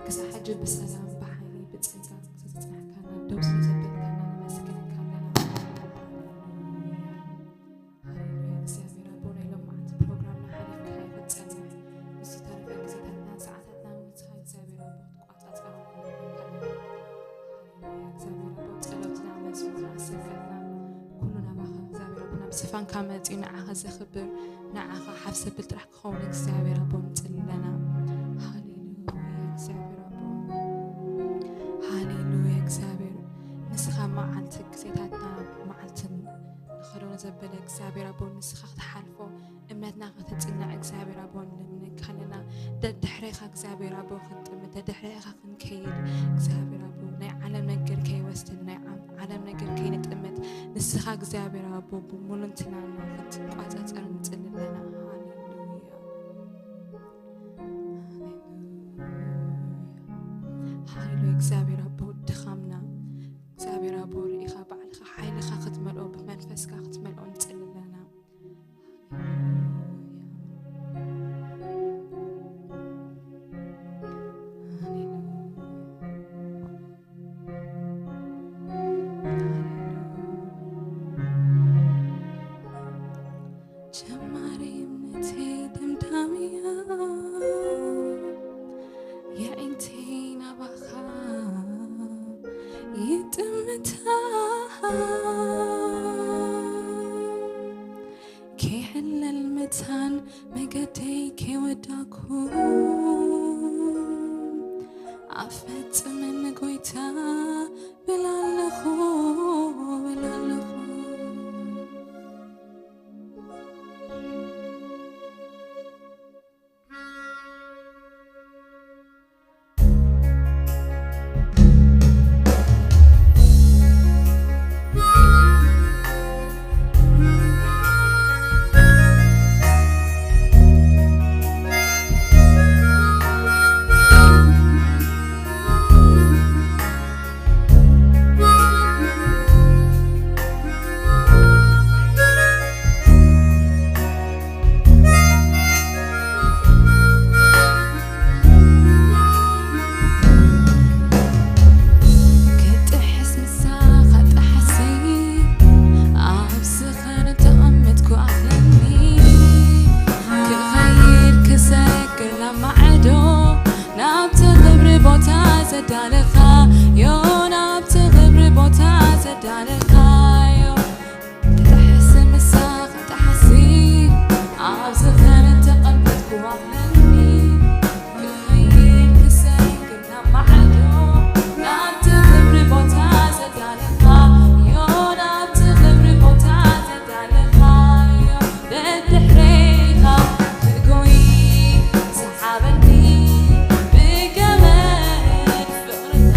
ክሳብ ሕጂ ብሰላም፣ ብሓይሊ፣ ብጸጋ ዝተጽናሕካና፣ ደው ስለ ዘበልካና ነመስግነካ ኣለና። ሃሌሉያ። ሃሌሉያ። እግዚኣብሔር ኣቦ፣ ናይ ሎማዓንቲ ፕሮግራምና ሓሊፍካ ኢኻ ትጸንሕ። ንዝተረፈ ግዜታትና፣ ሰዓታትና ንስኻ እግዚኣብሔር ኣቦ ክትቋጻጸሮ ንለምንካ ኣለና። ሃሌሉያ። እግዚኣብሔር ኣቦ፣ ጸሎትና፣ መዝሙርና፣ ስብከትና፣ ኩሉ ናባኻ እግዚኣብሔር ኣቦ፣ ናብ ዝፋንካ መጺኡ ንዓኻ ዘኽብር፣ ንዓኻ ሓፍ ዘብል ጥራሕ ክኸውን እግዚኣብሔር ኣቦ ንጽሊ ኣለና። ሃሌሉያ። እግዚኣብሔር ኣቦ፣ ሃሌሉያ። እግዚኣብሔር፣ ንስኻ መዓልቲ ግዜታትና መዓልትን ንኸዶ ዘበለ እግዚኣብሔር ኣቦ፣ ንስኻ ክትሓልፎ እምነትና ከተጽንዕ እግዚኣብሔር ኣቦ ንለምነካ ኣለና። ደድሕሬኻ እግዚኣብሔር ኣቦ ክንጥምት፣ ደድሕሬኻ ክንከይድ እግዚኣብሔር ኣቦ፣ ናይ ዓለም ነገር ከይወስደን፣ ናይ ዓም-፣ ዓለም ነገር ከይንጥምት፣ ንስኻ እግዚኣብሔር ኣቦ ብሙሉንትናና ክትቋጻጸር ንጽሊ ኣለና። ሃሌሉያ። ሃሌሉያ። እግዚኣብሔር ኣቦ ድኻምና እግዚኣብሔር ኣቦ ርኢኻ ባዕልኻ ሓይልኻ ክትመልኦ ብመንፈስካ ክትመልኦ ንጽሊ ኣለና። ጀማሪ እምነተይ ደምዳሚያ የዒንተይ ናባኻ ይጥምታ። ከይሕለል መታን መገደይ ከይወዳኩ ኣፈጽመኒ ጎይታ ብላለኹ፣ ብላለኹ። ክጥሕስ ምሳኻ ጠሓሲ፣ ኣብ ዝኸነ ተቐመጥኩ ኣኽለኒ። ክኸይድ ክሰግር ናብ ማዕዶ፣ ናብቲ ክብሪ ቦታ ዘዳለኻዮ፣ ናብቲ ክብሪ ቦታ ዘዳለኻዮ። ጥሕስ ምሳኻ ጠሓሲ፣ ኣብ ዝኸነ ተቐመጥኩ ኣኽለኒ። ክኸይድ ክሰግር ናብ ማዕዶ፣ ናብቲ ክብሪ ቦታ ዘዳለኻዮ፣ ናብቲ ክብሪ ቦታ ዘዳለኻዮ። ደድሕሬኻ ክጎይ ሰሓበኒ ብገመድ ፍቕርኻ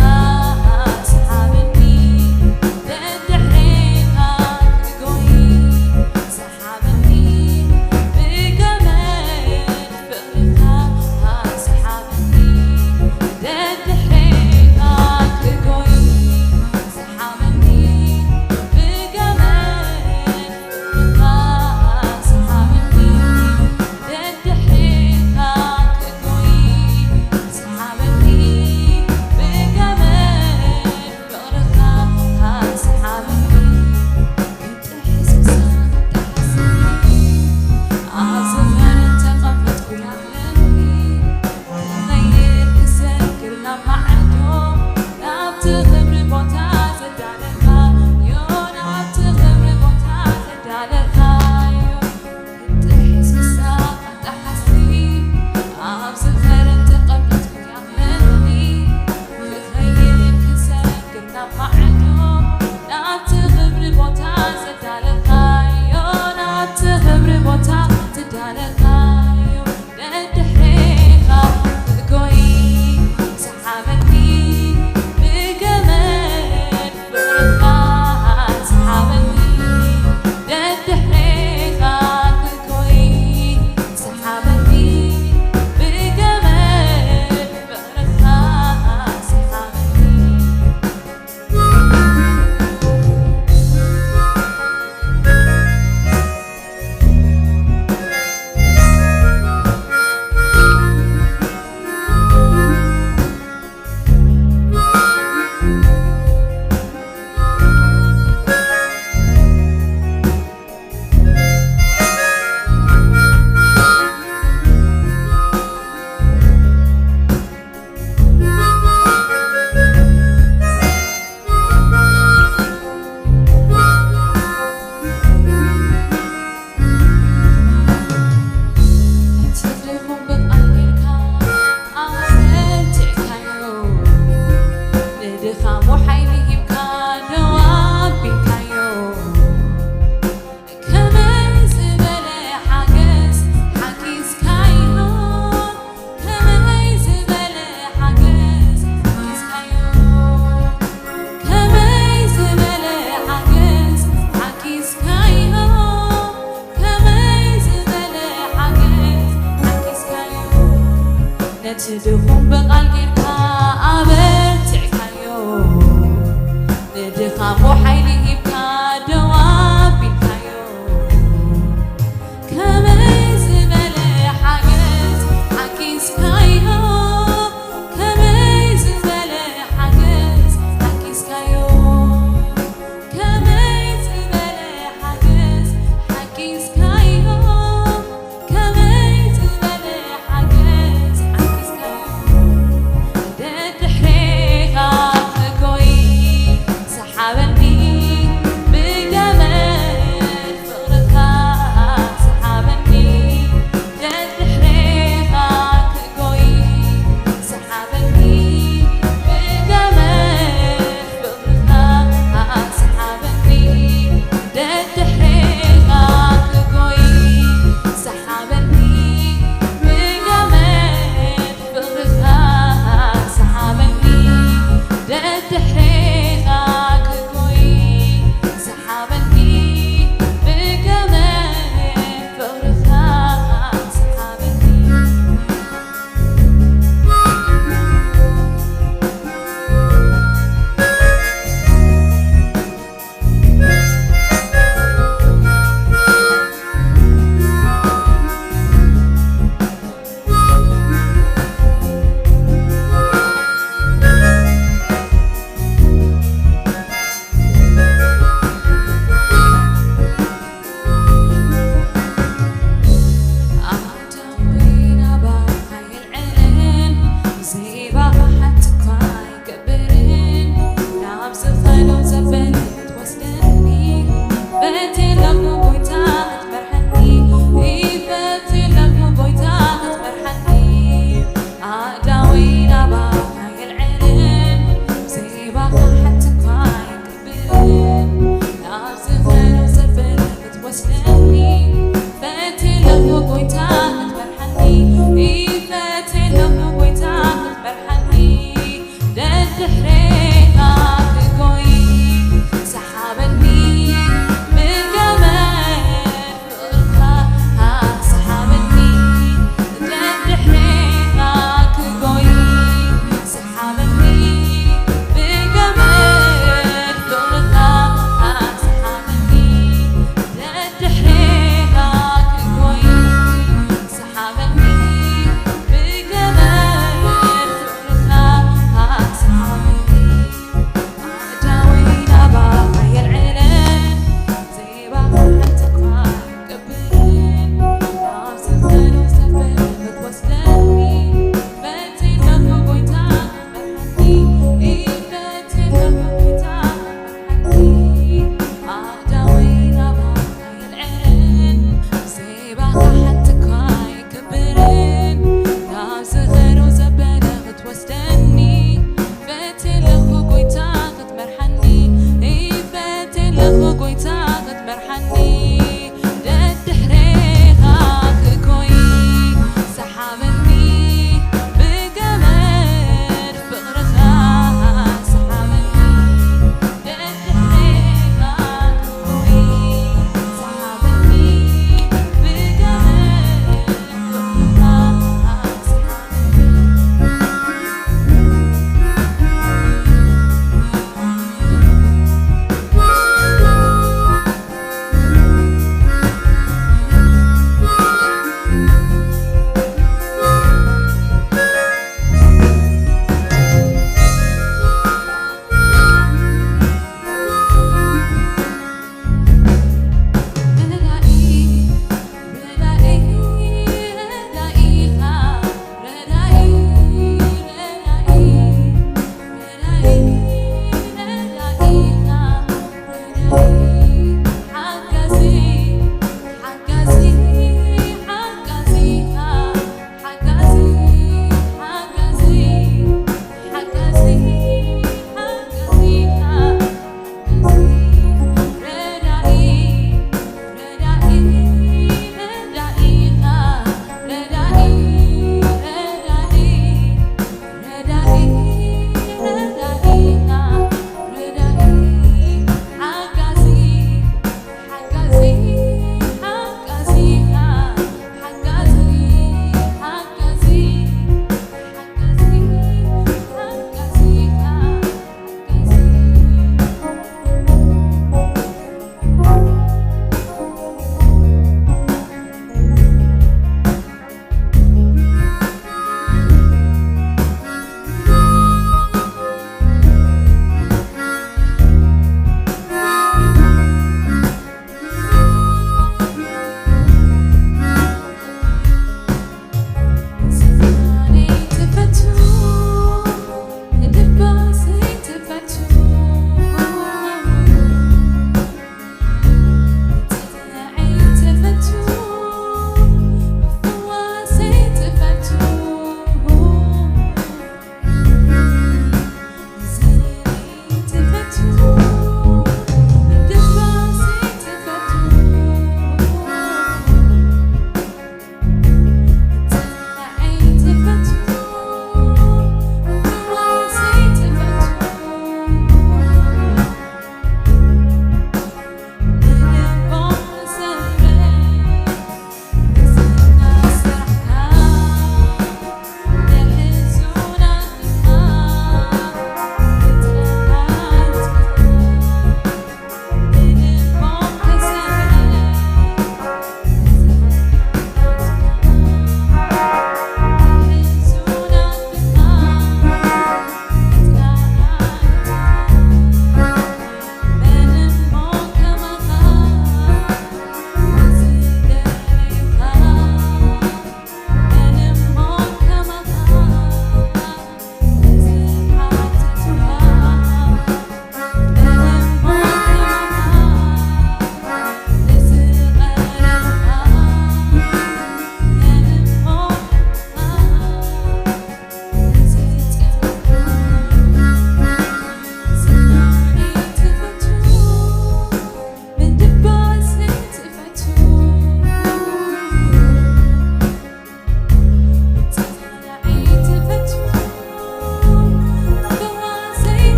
ነቲ ድኹም ብቓል ጌርካ ኣበርቲዕካዮ፣ ንድኻሙ ሓይሊ ሂብካ ደው ኣቢልካዮ። ከመይ ዝበለ ሓገዝ ሓጊዝካዮ፣ ከመይ ዝበለ ሓገዝ ሓጊዝካዮ፣ ከመይ ዝበለ ሓገዝ ሓጊዝካዮ፣ ከመይ ዝበለ ሓገዝ ሓጊዝካዮ። ደድሕሬኻ ክጎይ ሰሓበኒ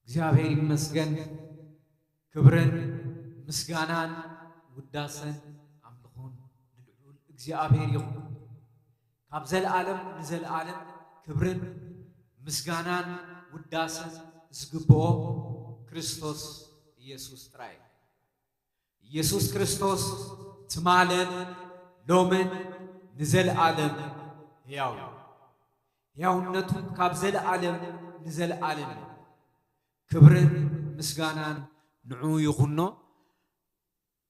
እግዚኣብሔር ይመስገን። ክብርን ምስጋናን ውዳሰን ኣምልኾን ንልዑል እግዚኣብሔር ይኹን። ካብ ዘለዓለም ንዘለዓለም ክብርን ምስጋናን ውዳሰን ዝግብኦ ክርስቶስ ኢየሱስ ጥራይ እዩ። ኢየሱስ ክርስቶስ ትማልን ሎምን ንዘለዓለም ሕያው እዩ። ሕያውነቱ ካብ ዘለዓለም ንዘለዓለም እዩ። ክብርን ምስጋናን ንዑ ይኹኖ።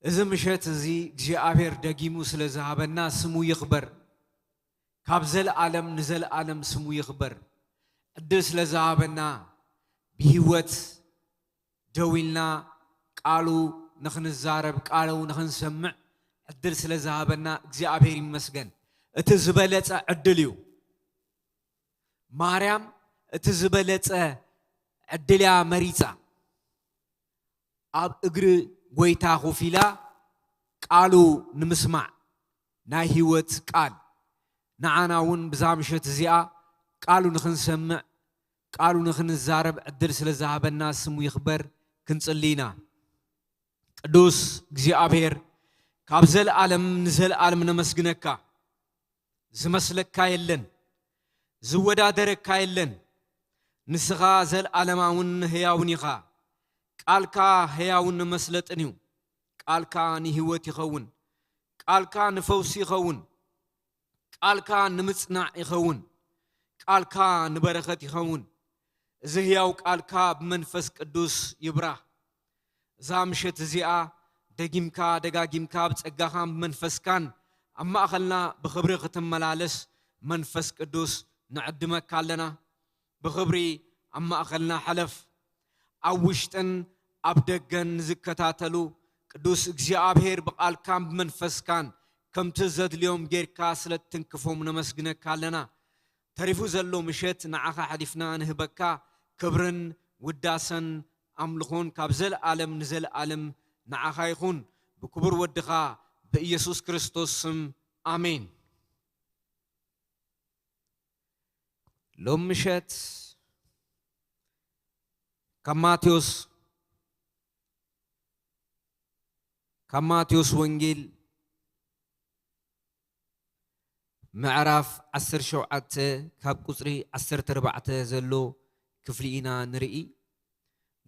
እዚ ምሸት እዚ እግዚኣብሔር ደጊሙ ስለ ዝሃበና ስሙ ይኽበር። ካብ ዘለዓለም ንዘለዓለም ስሙ ይኽበር። ዕድል ስለ ዝሃበና ብህይወት ደው ኢልና ቃሉ ንኽንዛረብ፣ ቃሉ ንኽንሰምዕ ዕድል ስለ ዝሃበና እግዚኣብሔር ይመስገን። እቲ ዝበለጸ ዕድል እዩ። ማርያም እቲ ዝበለጸ ዕድል እያ መሪጻ። ኣብ እግሪ ጐይታ ኮፍ ኢላ ቃሉ ንምስማዕ፣ ናይ ህይወት ቃል። ንዓና እውን ብዛ ምሸት እዚኣ ቃሉ ንኽንሰምዕ፣ ቃሉ ንኽንዛረብ ዕድል ስለ ዝሃበና ስሙ ይኽበር። ክንጽሊ ኢና። ቅዱስ እግዚኣብሔር፣ ካብ ዘለዓለም ንዘለዓለም ነመስግነካ። ዝመስለካ የለን፣ ዝወዳደረካ የለን። ንስኻ ዘለዓለማውን ህያውን ኢኻ። ቃልካ ህያውን መስለጥን እዩ። ቃልካ ንህይወት ይኸውን። ቃልካ ንፈውሲ ይኸውን። ቃልካ ንምጽናዕ ይኸውን። ቃልካ ንበረኸት ይኸውን። እዚ ህያው ቃልካ ብመንፈስ ቅዱስ ይብራህ። እዛ ምሸት እዚኣ ደጊምካ ደጋጊምካ ብጸጋኻን ብመንፈስካን ኣብ ማእኸልና ብኽብሪ ክትመላለስ መንፈስ ቅዱስ ንዕድመካ ኣለና። ብኽብሪ ኣብ ማእኸልና ሕለፍ። ኣብ ውሽጥን ኣብ ደገን ንዝከታተሉ ቅዱስ እግዚኣብሔር ብቓልካን ብመንፈስካን ከምቲ ዘድልዮም ጌርካ ስለ እትንክፎም ነመስግነካ ኣለና። ተሪፉ ዘሎ ምሸት ንዓኻ ሓሊፍና ንህበካ። ክብርን ውዳሰን ኣምልኾን ካብ ዘለኣለም ንዘለኣለም ንዓኻ ይኹን። ብክቡር ወድኻ ብኢየሱስ ክርስቶስ ስም ኣሜን። ሎም ምሸት ካብ ማቴዎስ ካብ ማቴዎስ ወንጌል ምዕራፍ ዓሰርተ ሸውዓተ ካብ ቁጽሪ ዓሰርተ ኣርባዕተ ዘሎ ክፍሊ ኢና ንርኢ።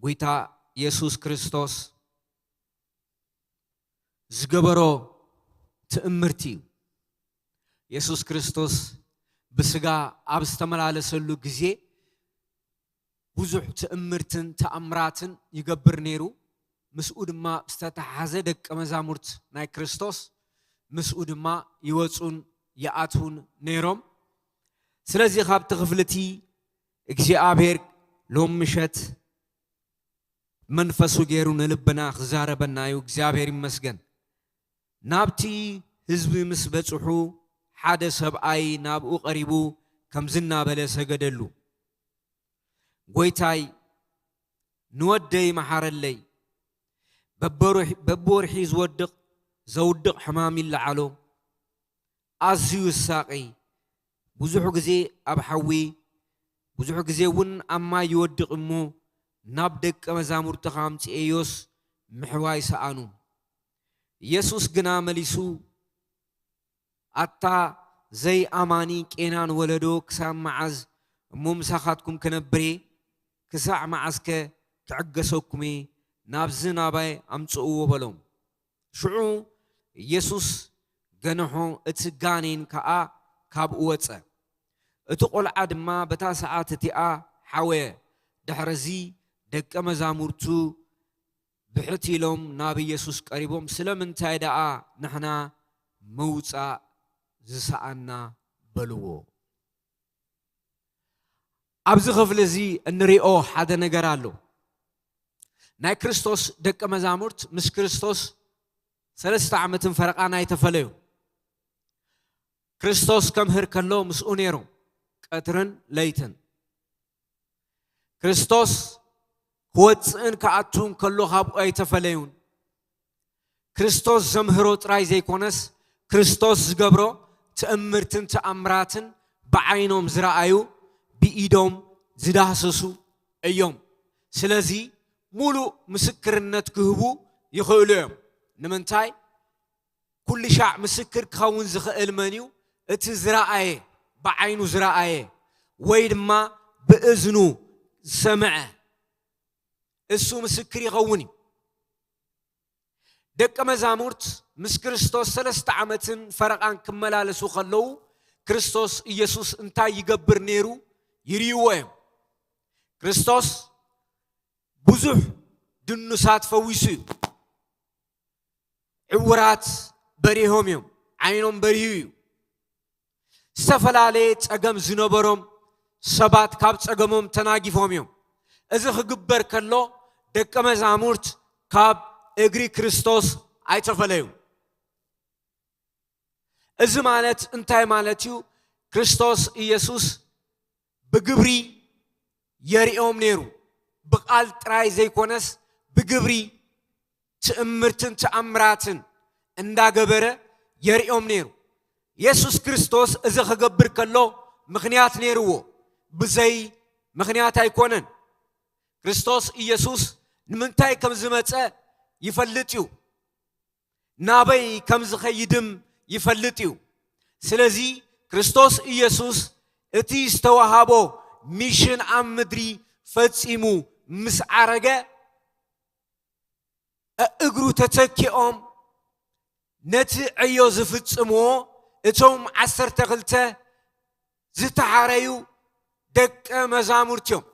ጎይታ የሱስ ክርስቶስ ዝገበሮ ትእምርቲ እዩ። የሱስ ክርስቶስ ብስጋ ኣብ ዝተመላለሰሉ ግዜ ብዙሕ ትእምርትን ተኣምራትን ይገብር ነይሩ። ምስኡ ድማ ዝተተሓዘ ደቀ መዛሙርት ናይ ክርስቶስ ምስኡ ድማ ይወጹን ይኣትዉን ነይሮም። ስለዚ ካብቲ ክፍልቲ እግዚኣብሔር ሎም ምሸት መንፈሱ ገይሩ ንልብና ክዛረበና እዩ። እግዚኣብሔር ይመስገን። ናብቲ ህዝቢ ምስ በጽሑ ሓደ ሰብኣይ ናብኡ ቀሪቡ ከምዚ እናበለ ሰገደሉ። ጎይታይ ንወደይ መሓረለይ። በበወርሒ ዝወድቕ ዘውድቕ ሕማም ይለዓሎ። ኣዝዩ ይሳቒ። ብዙሕ ግዜ ኣብ ሓዊ ብዙሕ ግዜ እውን ኣብ ማይ ይወድቕ እሞ ናብ ደቀ መዛሙርትኻ ኣምጽኤዮስ ምሕዋይ ሰኣኑ። ኢየሱስ ግና መሊሱ ኣታ ዘይኣማኒ ቄናን ወለዶ ክሳብ መዓዝ እሞ ምሳኻትኩም ክነብር እየ? ክሳዕ መዓዝከ ክዕገሰኩም እየ? ናብዚ ናባይ ኣምጽእዎ በሎም። ሽዑ ኢየሱስ ገንሖ፣ እቲ ጋኔን ከኣ ካብኡ ወጸ። እቲ ቈልዓ ድማ በታ ሰዓት እቲኣ ሓወየ። ድሕርዚ ደቀ መዛሙርቱ ብሕት ኢሎም ናብ ኢየሱስ ቀሪቦም፣ ስለምንታይ ደኣ ንሕና ምውጻእ ዝሰኣና? በልዎ። ኣብዚ ክፍሊ እዚ እንሪኦ ሓደ ነገር ኣሎ። ናይ ክርስቶስ ደቀ መዛሙርት ምስ ክርስቶስ ሰለስተ ዓመትን ፈረቓን ኣይተፈለዩን። ክርስቶስ ከምህር ከሎ ምስኡ ነይሮም፣ ቀትርን ለይትን። ክርስቶስ ክወጽእን ክኣቱን ከሎ ካብኡ ኣይተፈለዩን። ክርስቶስ ዘምህሮ ጥራይ ዘይኮነስ፣ ክርስቶስ ዝገብሮ ትእምርትን ተኣምራትን ብዓይኖም ዝረኣዩ፣ ብኢዶም ዝዳህሰሱ እዮም። ስለዚ፣ ሙሉእ ምስክርነት ክህቡ ይኽእሉ እዮም። ንምንታይ? ኩሉ ሻዕ ምስክር ክኸውን ዝኽእል መን እዩ? እቲ ዝረኣየ፣ ብዓይኑ ዝረኣየ፣ ወይ ድማ ብእዝኑ ዝሰምዐ፣ እሱ ምስክር ይኸውን እዩ። ደቀ መዛሙርት ምስ ክርስቶስ ሰለስተ ዓመትን ፈረቓን ክመላለሱ ከለዉ፣ ክርስቶስ ኢየሱስ እንታይ ይገብር ነይሩ ይርእይዎ እዮም። ክርስቶስ ብዙሕ ድኑሳት ፈዊሱ እዩ። ዕውራት በሪሆም እዮም፣ ዓይኖም በሪሁ እዩ። ዝተፈላለየ ጸገም ዝነበሮም ሰባት ካብ ጸገሞም ተናጊፎም እዮም። እዚ ክግበር ከሎ ደቀ መዛሙርት ካብ እግሪ ክርስቶስ ኣይተፈለዩን። እዚ ማለት እንታይ ማለት እዩ? ክርስቶስ ኢየሱስ ብግብሪ የርእዮም ነይሩ። ብቓል ጥራይ ዘይኮነስ ብግብሪ ትእምርትን ተኣምራትን እንዳገበረ የርእዮም ነይሩ። የሱስ ክርስቶስ እዚ ክገብር ከሎ ምኽንያት ነይርዎ፣ ብዘይ ምኽንያት ኣይኮነን። ክርስቶስ ኢየሱስ ንምንታይ ከም ዝመጸ ይፈልጥ እዩ። ናበይ ከም ዝኸይድም ይፈልጥ እዩ። ስለዚ ክርስቶስ ኢየሱስ እቲ ዝተዋሃቦ ሚሽን ኣብ ምድሪ ፈጺሙ ምስ ዓረገ፣ ኣእግሩ ተተኪኦም ነቲ ዕዮ ዝፍጽምዎ እቶም ዓሰርተ ክልተ ዝተሓረዩ ደቀ መዛሙርቲዮም።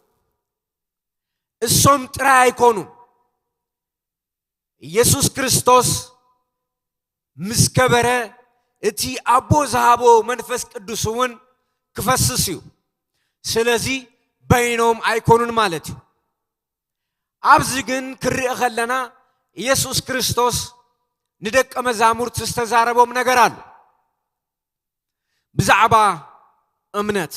እሶም ጥራይ ኣይኮኑን። ኢየሱስ ክርስቶስ ምስ ከበረ፣ እቲ ኣቦ ዝሃቦ መንፈስ ቅዱስ እውን ክፈስስ እዩ። ስለዚ በይኖም ኣይኮኑን ማለት እዩ። ኣብዚ ግን ክርኢ ከለና፣ ኢየሱስ ክርስቶስ ንደቀ መዛሙርት ዝተዛረቦም ነገር ኣሎ። ብዛዕባ እምነት፣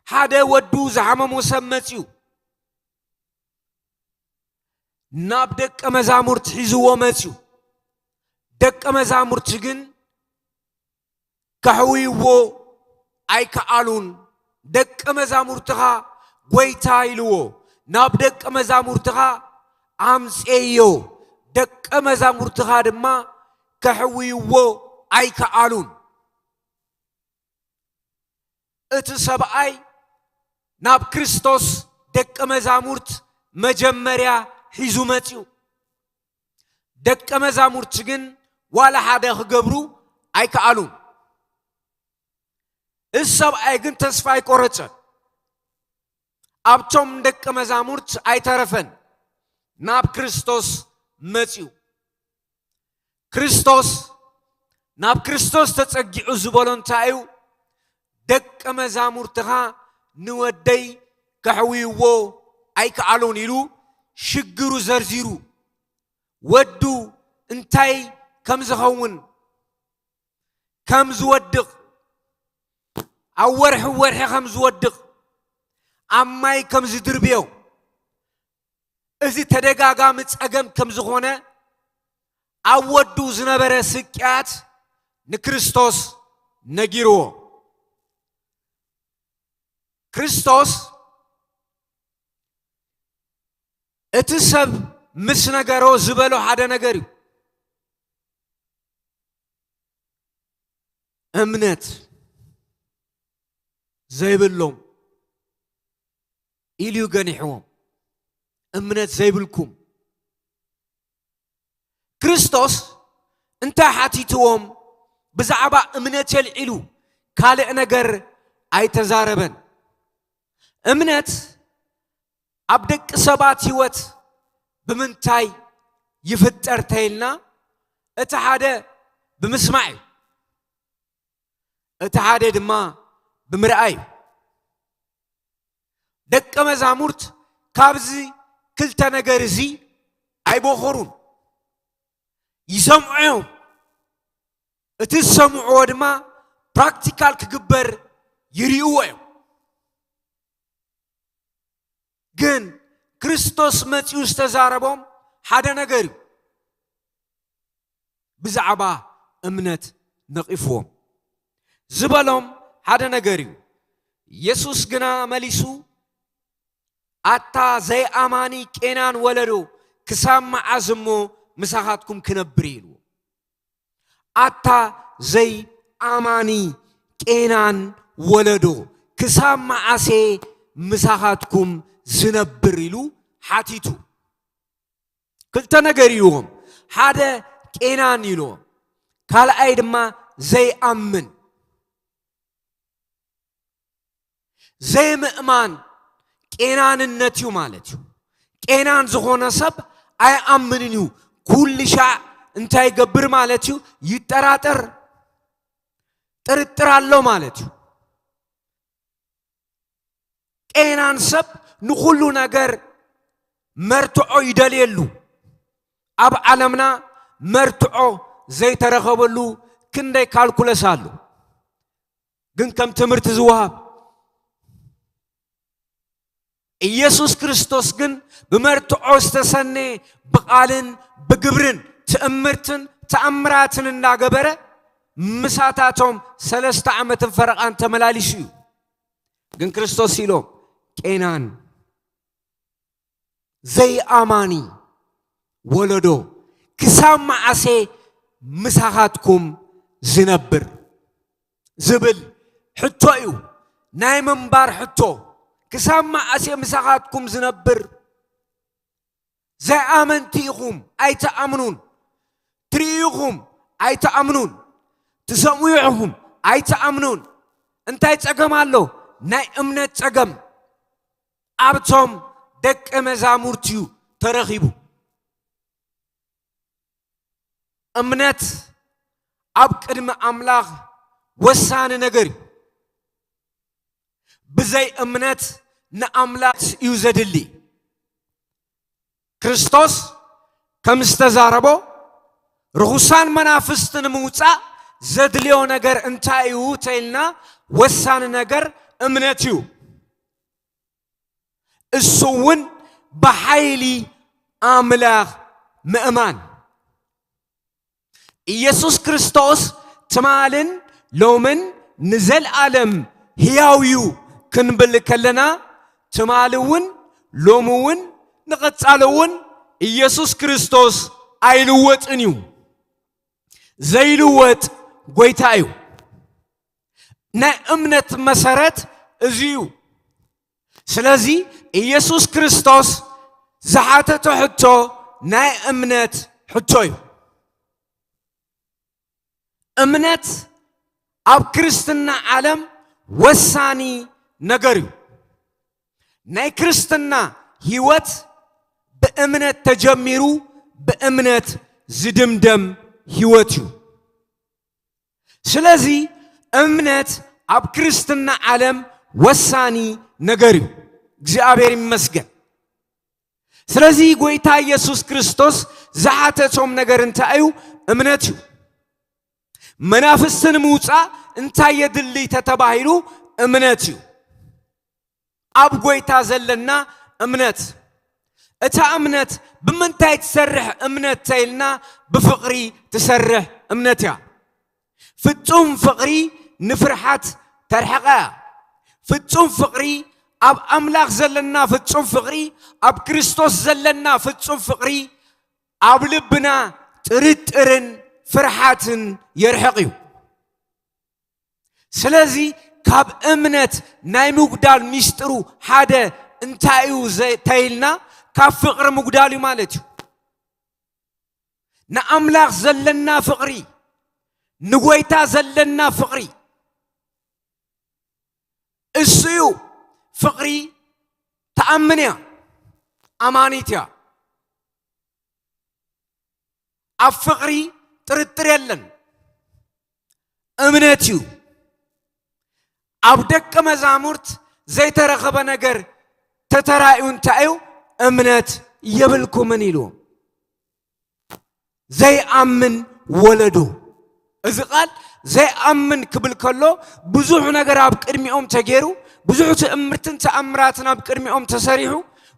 ሓደ ወዱ ዝሓመሞ ሰብ መጺኡ፣ ናብ ደቀ መዛሙርት ሒዝዎ መጺኡ። ደቀ መዛሙርት ግን ከሕውይዎ ኣይከኣሉን። ደቀ መዛሙርትኻ፣ ጎይታ ኢልዎ፣ ናብ ደቀ መዛሙርትኻ ኣምጽኤዮ። ደቀ መዛሙርትኻ ድማ ከሕውይዎ ኣይከኣሉን። እቲ ሰብኣይ ናብ ክርስቶስ ደቀ መዛሙርት መጀመርያ ሒዙ መጺኡ። ደቀ መዛሙርት ግን ዋላ ሓደ ክገብሩ ኣይከኣሉን። እዚ ሰብኣይ ግን ተስፋ ኣይቆረጸን። ኣብቶም ደቀ መዛሙርት ኣይተረፈን፣ ናብ ክርስቶስ መጺኡ። ክርስቶስ፣ ናብ ክርስቶስ ተጸጊዑ ዝበሎ እንታይ እዩ? ደቀ መዛሙርትኻ ንወደይ ከሕውይዎ ኣይከኣሉን ኢሉ ሽግሩ ዘርዚሩ፣ ወዱ እንታይ ከም ዝኸውን፣ ከም ዝወድቕ፣ ኣብ ወርሒ ወርሒ ከም ዝወድቕ፣ ኣብ ማይ ከም ዝድርብዮ፣ እዚ ተደጋጋሚ ጸገም ከም ዝኾነ፣ ኣብ ወዱ ዝነበረ ስቅያት ንክርስቶስ ነጊርዎ። ክርስቶስ እቲ ሰብ ምስ ነገሮ ዝበሎ ሓደ ነገር እዩ። እምነት ዘይብሎም ኢሉ እዩ ገኒሕዎም። እምነት ዘይብልኩም። ክርስቶስ እንታይ ሓቲትዎም? ብዛዕባ እምነት የልዒሉ ካልእ ነገር ኣይተዛረበን። እምነት ኣብ ደቂ ሰባት ህይወት ብምንታይ ይፍጠር ተይልና፣ እቲ ሓደ ብምስማዕ እዩ። እቲ ሓደ ድማ ብምርኣይ እዩ። ደቀ መዛሙርት ካብዚ ክልተ ነገር እዚ ኣይቦኸሩን። ይሰምዑ እዮም። እቲ ዝሰምዕዎ ድማ ፕራክቲካል ክግበር ይርእይዎ እዮም። ግን ክርስቶስ መጺኡ ዝተዛረቦም ሓደ ነገር እዩ። ብዛዕባ እምነት ነቒፍዎም። ዝበሎም ሓደ ነገር እዩ። የሱስ ግና መሊሱ፣ "ኣታ ዘይኣማኒ ቄናን ወለዶ፣ ክሳብ መዓስ እሞ ምሳኻትኩም ክነብር?" ኢልዎ። "ኣታ ዘይኣማኒ ቄናን ወለዶ፣ ክሳብ መዓሴ ምሳኻትኩም ዝነብር?" ኢሉ ሓቲቱ። ክልተ ነገር ኢልዎም። ሓደ ቄናን ኢልዎም፣ ካልኣይ ድማ ዘይኣምን። ዘይምእማን ቄናንነት እዩ ማለት እዩ። ቄናን ዝኾነ ሰብ ኣይኣምንን እዩ። ኩሉ ሻዕ እንታይ ይገብር ማለት እዩ? ይጠራጠር። ጥርጥር ኣሎ ማለት እዩ። ቄናን ሰብ ንኹሉ ነገር መርትዖ ይደልየሉ። ኣብ ዓለምና መርትዖ ዘይተረኸበሉ ክንደይ ካልኩለስ ኣሎ። ግን ከም ትምህርቲ ዝወሃብ፣ ኢየሱስ ክርስቶስ ግን ብመርትዖ ዝተሰነ፣ ብቓልን ብግብርን ትእምርትን ተኣምራትን እናገበረ ምሳታቶም ሰለስተ ዓመትን ፈረቓን ተመላሊሱ እዩ። ግን ክርስቶስ ኢሎም፣ "ቄናን ዘይኣማኒ ወለዶ፣ ክሳብ መዓሴ ምሳኻትኩም ዝነብር?" ዝብል ሕቶ እዩ። ናይ ምንባር ሕቶ። "ክሳብ መዓሴ ምሳኻትኩም ዝነብር? ዘይኣመንቲ ኢኹም፣ ኣይትኣምኑን። ትርእዩ ኢኹም፣ ኣይትኣምኑን። ትሰምዑ ኢኹም፣ ኣይትኣምኑን። እንታይ ጸገም ኣሎ?" ናይ እምነት ጸገም ኣብቶም ደቀ መዛሙርት እዩ ተረኺቡ። እምነት ኣብ ቅድሚ ኣምላኽ ወሳኒ ነገር እዩ። ብዘይ እምነት ንኣምላኽ እዩ ዘድሊ። ክርስቶስ ከም ዝተዛረቦ፣ ርኹሳን መናፍስቲ ንምውጻእ ዘድልዮ ነገር እንታይ እዩ ተኢልና፣ ወሳኒ ነገር እምነት እዩ። እሱ እውን ብሓይሊ ኣምላኽ ምእማን። ኢየሱስ ክርስቶስ ትማልን ሎምን ንዘለኣለም ህያው እዩ ክንብል ከለና፣ ትማሊ እውን፣ ሎሚ እውን፣ ንቐጻሊ እውን ኢየሱስ ክርስቶስ ኣይልወጥን እዩ። ዘይልወጥ ጐይታ እዩ። ናይ እምነት መሰረት እዚ እዩ። ስለዚ ኢየሱስ ክርስቶስ ዝሓተቶ ሕቶ ናይ እምነት ሕቶ እዩ። እምነት ኣብ ክርስትና ዓለም ወሳኒ ነገር እዩ። ናይ ክርስትና ህይወት ብእምነት ተጀሚሩ ብእምነት ዝድምደም ህይወት እዩ። ስለዚ እምነት ኣብ ክርስትና ዓለም ወሳኒ ነገር እዩ። እግዚኣብሔር ይመስገን። ስለዚ ጐይታ ኢየሱስ ክርስቶስ ዝሓተቶም ነገር እንታይ እዩ? እምነት እዩ። መናፍስቲ ንምውጻእ እንታይ የድሊ ተተባሂሉ? እምነት እዩ። ኣብ ጐይታ ዘለና እምነት። እታ እምነት ብምንታይ ትሰርሕ እምነት ተይልና፣ ብፍቕሪ ትሰርሕ እምነት እያ። ፍጹም ፍቕሪ ንፍርሓት ተርሕቓ እያ። ፍጹም ፍቕሪ፣ ኣብ ኣምላኽ ዘለና ፍጹም ፍቕሪ፣ ኣብ ክርስቶስ ዘለና ፍጹም ፍቕሪ፣ ኣብ ልብና ጥርጥርን ፍርሓትን የርሕቕ እዩ። ስለዚ ካብ እምነት ናይ ምጉዳል ሚስጥሩ ሓደ እንታይ እዩ ዘ-፣ ተይልና፣ ካብ ፍቕሪ ምጉዳል እዩ ማለት እዩ። ንኣምላኽ ዘለና ፍቕሪ፣ ንጎይታ ዘለና ፍቕሪ፣ እሱ እዩ። ፍቕሪ ትኣምን እያ፣ ኣማኒት እያ። ኣብ ፍቕሪ ጥርጥር የለን፣ እምነት እዩ። ኣብ ደቀ መዛሙርት ዘይተረኸበ ነገር ተተራእዩ እንታይ እዩ? እምነት የብልኩምን ኢልዎም። ዘይኣምን ወለዶ። እዚ ቃል ዘይኣምን ክብል ከሎ፣ ብዙሕ ነገር ኣብ ቅድሚኦም ተገይሩ፣ ብዙሕ ትእምርትን ተኣምራትን ኣብ ቅድሚኦም ተሰሪሑ፣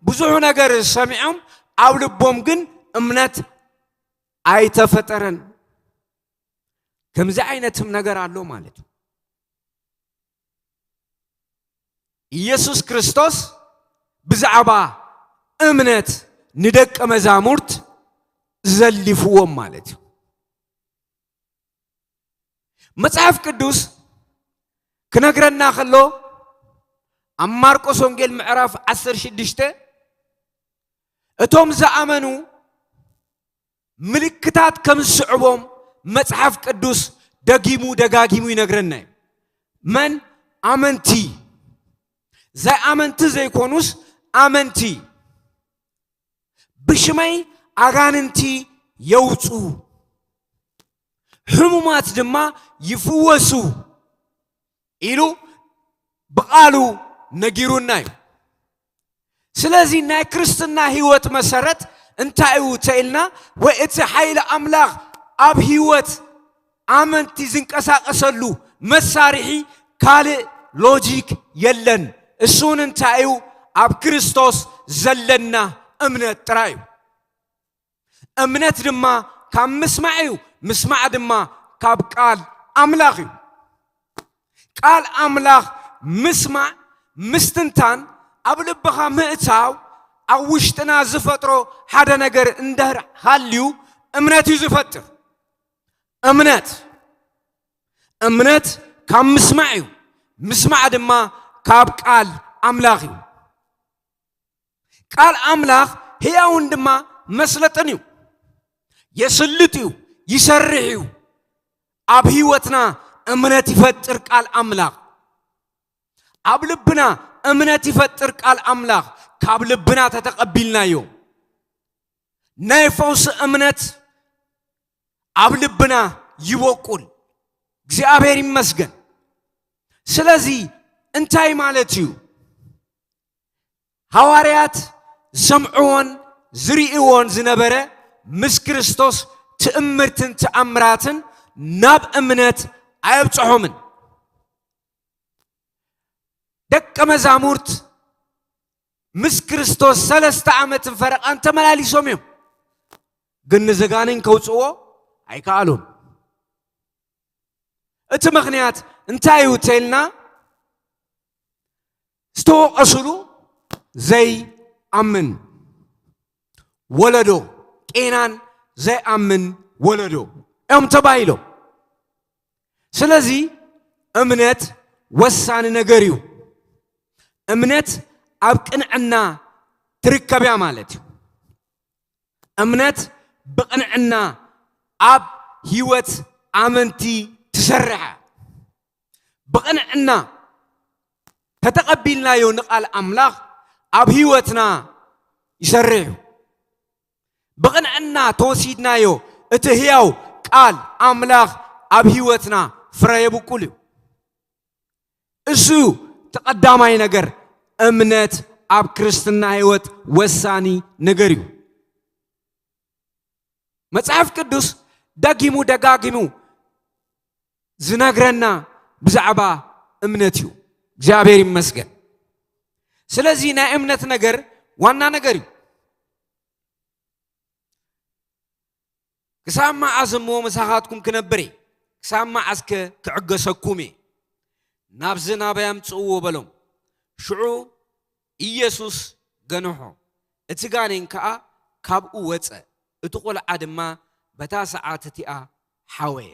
ብዙሕ ነገር ሰሚዖም፣ ኣብ ልቦም ግን እምነት ኣይተፈጠረን። ከምዚ ዓይነትም ነገር ኣሎ ማለት እዩ። ኢየሱስ ክርስቶስ ብዛዕባ እምነት ንደቀ መዛሙርት ዘሊፍዎም ማለት እዩ። መጽሓፍ ቅዱስ ክነግረና ከሎ፣ ኣብ ማርቆስ ወንጌል ምዕራፍ ዓሰርተ ሽዱሽተ፣ እቶም ዝኣመኑ ምልክታት ከም ዝስዕቦም መጽሓፍ ቅዱስ ደጊሙ ደጋጊሙ ይነግረና እዩ። መን? ኣመንቲ። ዘይኣመንቲ ዘይኮኑስ ኣመንቲ። ብሽመይ ኣጋንንቲ የውፁ፣ ሕሙማት ድማ ይፍወሱ ኢሉ ብቓሉ ነጊሩና እዩ። ስለዚ ናይ ክርስትና ህይወት መሰረት እንታይ እዩ ተኢልና፣ ወይ እቲ ሓይሊ ኣምላኽ ኣብ ህይወት ኣመንቲ ዝንቀሳቐሰሉ መሳርሒ ካልእ ሎጂክ የለን። እሱን እንታይ እዩ? ኣብ ክርስቶስ ዘለና እምነት ጥራይ እዩ። እምነት ድማ ካብ ምስማዕ እዩ፣ ምስማዕ ድማ ካብ ቃል ኣምላኽ እዩ። ቃል ኣምላኽ ምስማዕ፣ ምስትንታን፣ ኣብ ልብኻ ምእታው፣ ኣብ ውሽጥና ዝፈጥሮ ሓደ ነገር እንድሕር ሃልዩ እምነት እዩ ዝፈጥር። እምነት፣ እምነት ካብ ምስማዕ እዩ፣ ምስማዕ ድማ ካብ ቃል ኣምላኽ እዩ። ቃል ኣምላኽ ህያውን ድማ መስለጥን እዩ። የስልጥ እዩ፣ ይሰርሕ እዩ። ኣብ ህይወትና እምነት ይፈጥር ቃል ኣምላኽ። ኣብ ልብና እምነት ይፈጥር ቃል ኣምላኽ። ካብ ልብና ተተቐቢልናዮ ናይ ፈውሲ እምነት ኣብ ልብና ይበቁል። እግዚኣብሔር ይመስገን። ስለዚ እንታይ ማለት እዩ? ሃዋርያት ዝሰምዕዎን ዝርእይዎን ዝነበረ ምስ ክርስቶስ ትእምርትን ተኣምራትን ናብ እምነት ኣየብጽሖምን። ደቀ መዛሙርት ምስ ክርስቶስ ሰለስተ ዓመትን ፈረቓን ተመላሊሶም እዮም፣ ግን ንዘጋነን ከውጽእዎ ኣይከኣሉን። እቲ ምኽንያት እንታይ እዩ ተልና ዝተወቐሱሉ ዘይኣምን ወለዶ፣ ቄናን ዘይኣምን ወለዶ እዮም ተባሂሎም። ስለዚ እምነት ወሳኒ ነገር እዩ። እምነት ኣብ ቅንዕና ትርከብያ ማለት እዩ። እምነት ብቕንዕና ኣብ ህይወት ኣመንቲ ትሰርሕ። ብቕንዕና ተተቐቢልናዮ ንቓል ኣምላኽ ኣብ ህይወትና ይሰርሕ እዩ። ብቕንዕና ተወሲድናዮ እቲ ህያው ቃል ኣምላኽ ኣብ ህይወትና ፍረ የብቁል እዩ። እሱ እዩ እቲ ቀዳማይ ነገር። እምነት ኣብ ክርስትና ህይወት ወሳኒ ነገር እዩ። መጽሓፍ ቅዱስ ደጊሙ ደጋጊሙ ዝነግረና ብዛዕባ እምነት እዩ። እግዚኣብሔር ይመስገን። ስለዚ ናይ እምነት ነገር ዋና ነገር እዩ። ክሳብ መዓስ እሞ ምሳኻትኩም ክነብር እየ? ክሳብ መዓስከ ክዕገሰኩም እየ? ናብዚ ናበይ ኣምጽእዎ በሎም። ሽዑ ኢየሱስ ገንሖ፣ እቲ ጋኔን ከኣ ካብኡ ወጸ፣ እቲ ቈልዓ ድማ በታ ሰዓት እቲኣ ሓወየ።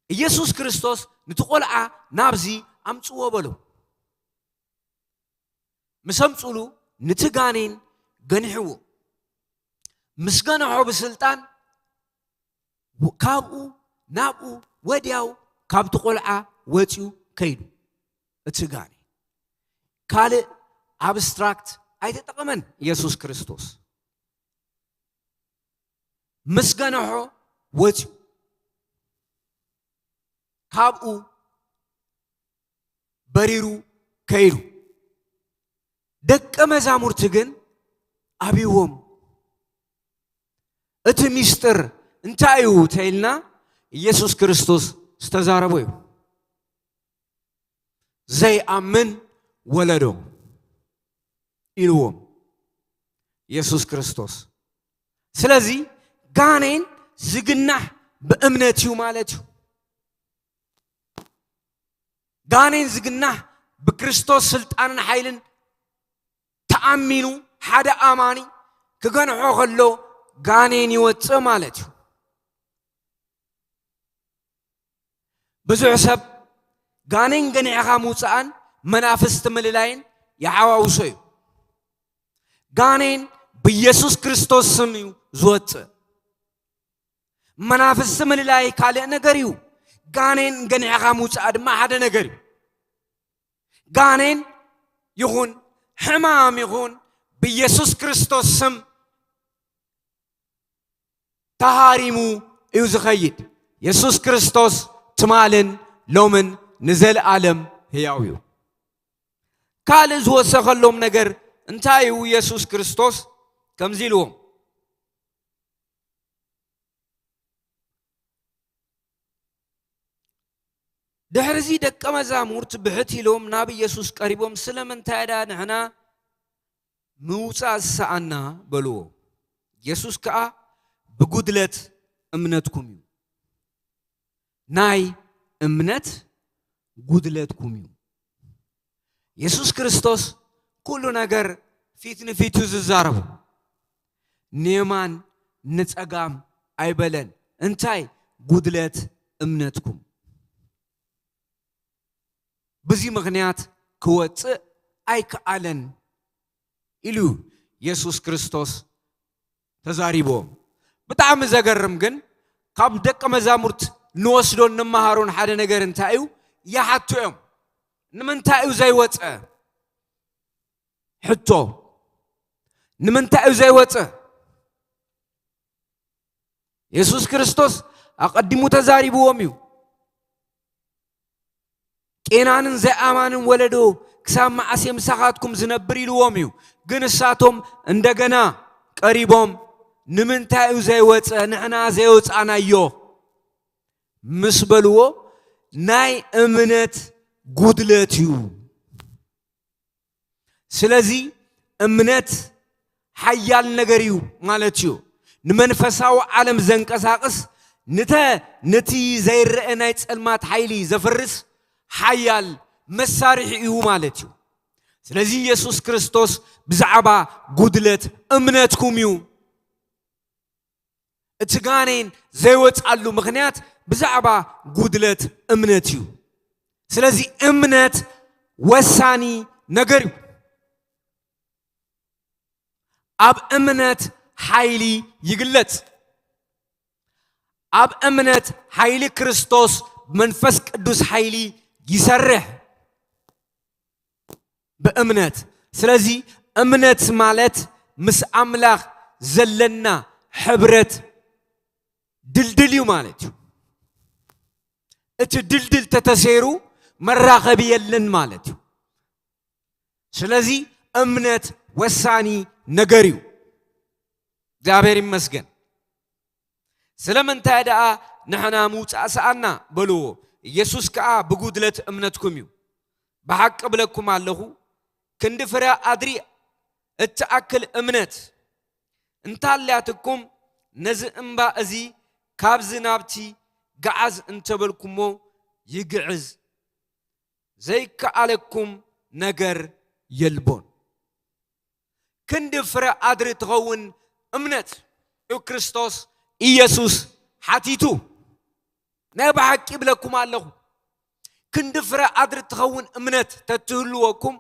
ኢየሱስ ክርስቶስ ነቲ ቈልዓ ናብዚ ኣምጽዎ በሎ። ምስ ኣምጽሉ ነቲ ጋኔን ገንሕዎ። ምስ ገንሖ ብስልጣን ካብኡ ናብኡ ወዲያው ካብቲ ቈልዓ ወጺኡ ከይዱ። እቲ ጋኔን ካልእ ኣብስትራክት ኣይተጠቐመን ኢየሱስ ክርስቶስ። ምስ ገንሖ ወጺኡ ካብኡ በሪሩ ከይዱ። ደቀ መዛሙርቲ ግን ኣብይዎም። እቲ ሚስጥር እንታይ እዩ ተኢልና ኢየሱስ ክርስቶስ ዝተዛረቦ እዩ። ዘይኣምን ወለዶ ኢልዎም ኢየሱስ ክርስቶስ። ስለዚ ጋኔን ዝግናሕ ብእምነት እዩ ማለት እዩ። ጋኔን ዝግናሕ ብክርስቶስ ስልጣንን ሓይልን ተኣሚኑ ሓደ ኣማኒ ክገንሖ ከሎ ጋኔን ይወፅእ ማለት እዩ። ብዙሕ ሰብ ጋኔን ገኒዕኻ ምውፃእን መናፍስቲ ምልላይን ይሓዋውሶ እዩ። ጋኔን ብኢየሱስ ክርስቶስ ስም እዩ ዝወፅእ። መናፍስቲ ምልላይ ካልእ ነገር እዩ። ጋኔን ገኒዕኻ ምውፃእ ድማ ሓደ ነገር እዩ። ጋኔን ይኹን ሕማም ይኹን ብኢየሱስ ክርስቶስ ስም ተሃሪሙ እዩ ዝኸይድ። የሱስ ክርስቶስ ትማልን ሎምን ንዘለኣለም ህያው እዩ። ካልእ ዝወሰኸሎም ነገር እንታይ እዩ? የሱስ ክርስቶስ ከምዚ ኢልዎም፣ ድሕርዚ ደቀ መዛሙርት ብሕት ኢሎም ናብ ኢየሱስ ቀሪቦም፣ ስለምንታይ ደኣ ንሕና ምውጻእ ዝሰኣና? በልዎ። ኢየሱስ ከኣ ብጉድለት እምነትኩም እዩ። ናይ እምነት ጉድለትኩም እዩ። የሱስ ክርስቶስ ኩሉ ነገር ፊት ንፊት እዩ ዝዛረቦ። ንየማን ንጸጋም ኣይበለን። እንታይ? ጉድለት እምነትኩም። በዚ ምኽንያት ክወጽእ ኣይከኣለን ኢሉ የሱስ ክርስቶስ ተዛሪብዎም። ብጣዕሚ ዘገርም ግን ካብ ደቀ መዛሙርት ንወስዶን ንመሃሮን ሓደ ነገር እንታይ እዩ? ይሓቱ እዮም። ንምንታይ እዩ ዘይወጸ? ሕቶ፣ ንምንታይ እዩ ዘይወጸ? የሱስ ክርስቶስ ኣቐዲሙ ተዛሪብዎም እዩ። ቄናንን ዘይኣማንን ወለዶ ክሳብ መዓስ እየ ምሳኻትኩም ዝነብር ኢልዎም እዩ። ግን እሳቶም እንደገና ቀሪቦም ንምንታይ እዩ ዘይወፀ? ንሕና ዘየውፃእናዮ ምስ በልዎ፣ ናይ እምነት ጉድለት እዩ። ስለዚ እምነት ሓያል ነገር እዩ ማለት እዩ። ንመንፈሳዊ ዓለም ዘንቀሳቕስ፣ ንተ-፣ ነቲ ዘይረአ ናይ ጸልማት ሓይሊ ዘፍርስ ሓያል መሳርሒ እዩ ማለት እዩ። ስለዚ የሱስ ክርስቶስ ብዛዕባ ጉድለት እምነትኩም እዩ። እቲ ጋኔን ዘይወጽኣሉ ምኽንያት ብዛዕባ ጉድለት እምነት እዩ። ስለዚ እምነት ወሳኒ ነገር እዩ። ኣብ እምነት ሓይሊ ይግለጽ። ኣብ እምነት ሓይሊ ክርስቶስ መንፈስ ቅዱስ ሓይሊ ይሰርሕ። ብእምነት። ስለዚ እምነት ማለት ምስ ኣምላኽ ዘለና ሕብረት ድልድል እዩ ማለት እዩ። እቲ ድልድል ተተሰይሩ መራኸቢ የለን ማለት እዩ። ስለዚ እምነት ወሳኒ ነገር እዩ። እግዚኣብሔር ይመስገን። ስለምንታይ ደኣ ንሕና ምውጻእ ሰኣና? በልዎ። ኢየሱስ ከኣ ብጉድለት እምነትኩም እዩ። ብሓቂ እብለኩም ኣለኹ፣ ክንዲ ፍረ ኣድሪ እትኣክል እምነት እንታልያትኩም፣ ነዚ እምባ እዚ ካብዚ ናብቲ ገዓዝ እንተበልኩሞ ይግዕዝ፣ ዘይከኣለኩም ነገር የልቦን። ክንዲ ፍረ ኣድሪ ትኸውን እምነት እዩ ክርስቶስ ኢየሱስ ሓቲቱ። ናይ ብሓቂ ይብለኩም ኣለኹ፣ ክንዲ ፍረ ኣድሪ ትኸውን እምነት ተትህልወኩም፣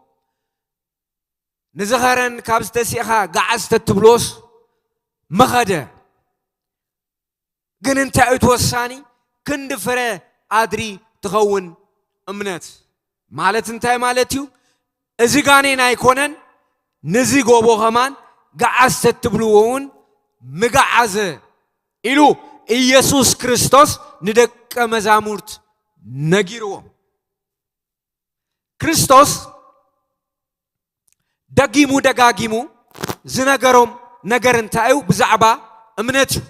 ንዝኸረን ካብ ዝተሲእኻ ገዓዝ ተትብልዎስ መኸደ። ግን እንታይ እዩ እቲ ወሳኒ? ክንዲ ፍረ ኣድሪ ትኸውን እምነት ማለት እንታይ ማለት እዩ? እዚ ጋኔን ኣይኮነን፣ ነዚ ጎቦ ኸማን ገዓዝ ተትብልዎ እውን ምገዓዘ ኢሉ ኢየሱስ ክርስቶስ ንደቀ መዛሙርት ነጊርዎም። ክርስቶስ ደጊሙ ደጋጊሙ ዝነገሮም ነገር እንታይ እዩ? ብዛዕባ እምነት እዩ።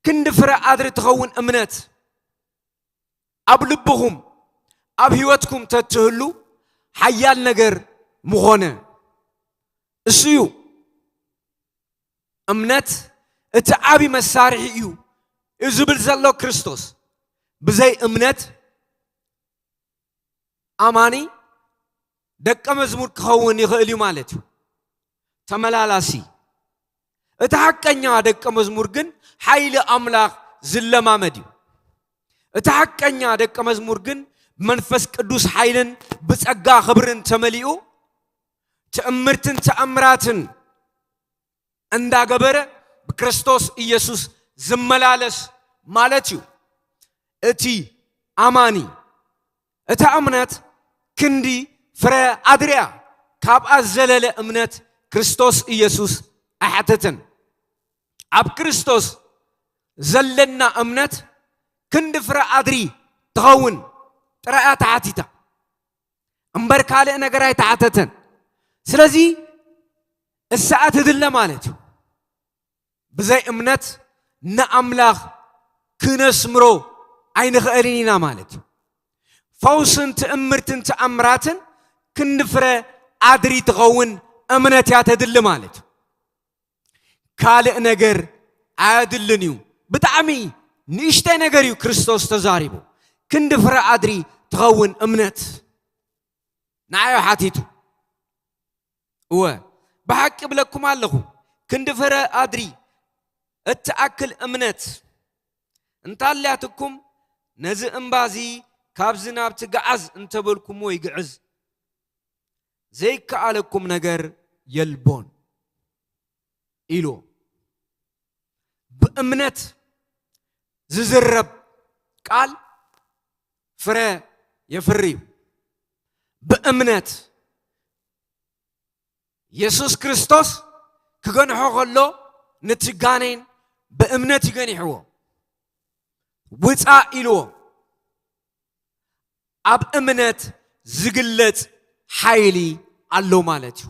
ክንዲ ፍረ ኣድሪ ትኸውን እምነት ኣብ ልብኹም፣ ኣብ ህይወትኩም ተትህሉ ሓያል ነገር ምኾነ። እሱ እዩ እምነት፣ እቲ ዓቢ መሳርሒ እዩ፣ እዩ ዝብል ዘሎ ክርስቶስ። ብዘይ እምነት ኣማኒ ደቀ መዝሙር ክኸውን ይኽእል እዩ ማለት እዩ። ተመላላሲ። እቲ ሓቀኛ ደቀ መዝሙር ግን ሓይሊ ኣምላኽ ዝለማመድ እዩ። እቲ ሓቀኛ ደቀ መዝሙር ግን ብመንፈስ ቅዱስ ሓይልን ብጸጋ ክብርን ተመሊኡ ትእምርትን ተኣምራትን እንዳገበረ ብክርስቶስ ኢየሱስ ዝመላለስ ማለት እዩ። እቲ ኣማኒ፣ እታ እምነት ክንዲ ፍረ ኣድርያ፣ ካብኣ ዝዘለለ እምነት ክርስቶስ ኢየሱስ ኣይሓተተን። ኣብ ክርስቶስ ዘለና እምነት ክንዲ ፍረ ኣድሪ ትኸውን ጥራይ እያ ተሓቲታ። እምበር ካልእ ነገር ኣይተሓተተን። ስለዚ እሳ ትድለ ማለት እዩ። ብዘይ እምነት ንኣምላኽ ክነስምሮ ኣይንኽእልን ኢና ማለት እዩ። ፈውስን ትእምርትን ተኣምራትን ክንዲ ፍረ ኣድሪ ትኸውን እምነት እያ ተድሊ ማለት እዩ። ካልእ ነገር ኣየድልን እዩ። ብጣዕሚ ንእሽተይ ነገር እዩ ክርስቶስ ተዛሪቡ። ክንዲ ፍረ ኣድሪ ትኸውን እምነት ንዓዮ ሓቲቱ። እወ፣ ብሓቂ እብለኩም ኣለኹ፣ ክንዲ ፍረ ኣድሪ እትኣክል እምነት እንታልያትኩም፣ ነዚ እምባ እዚ ካብዚ ናብቲ ገዓዝ እንተበልኩሞ ይግዕዝ፣ ዘይከኣለኩም ነገር የልቦን ኢሉ። ብእምነት ዝዝረብ ቃል ፍረ የፍሪ እዩ። ብእምነት የሱስ ክርስቶስ ክገንሖ ከሎ፣ ነቲ ጋኔን ብእምነት እዩ ገኒሕዎ። ውጻእ ኢልዎ። ኣብ እምነት ዝግለጽ ሓይሊ ኣሎ ማለት እዩ።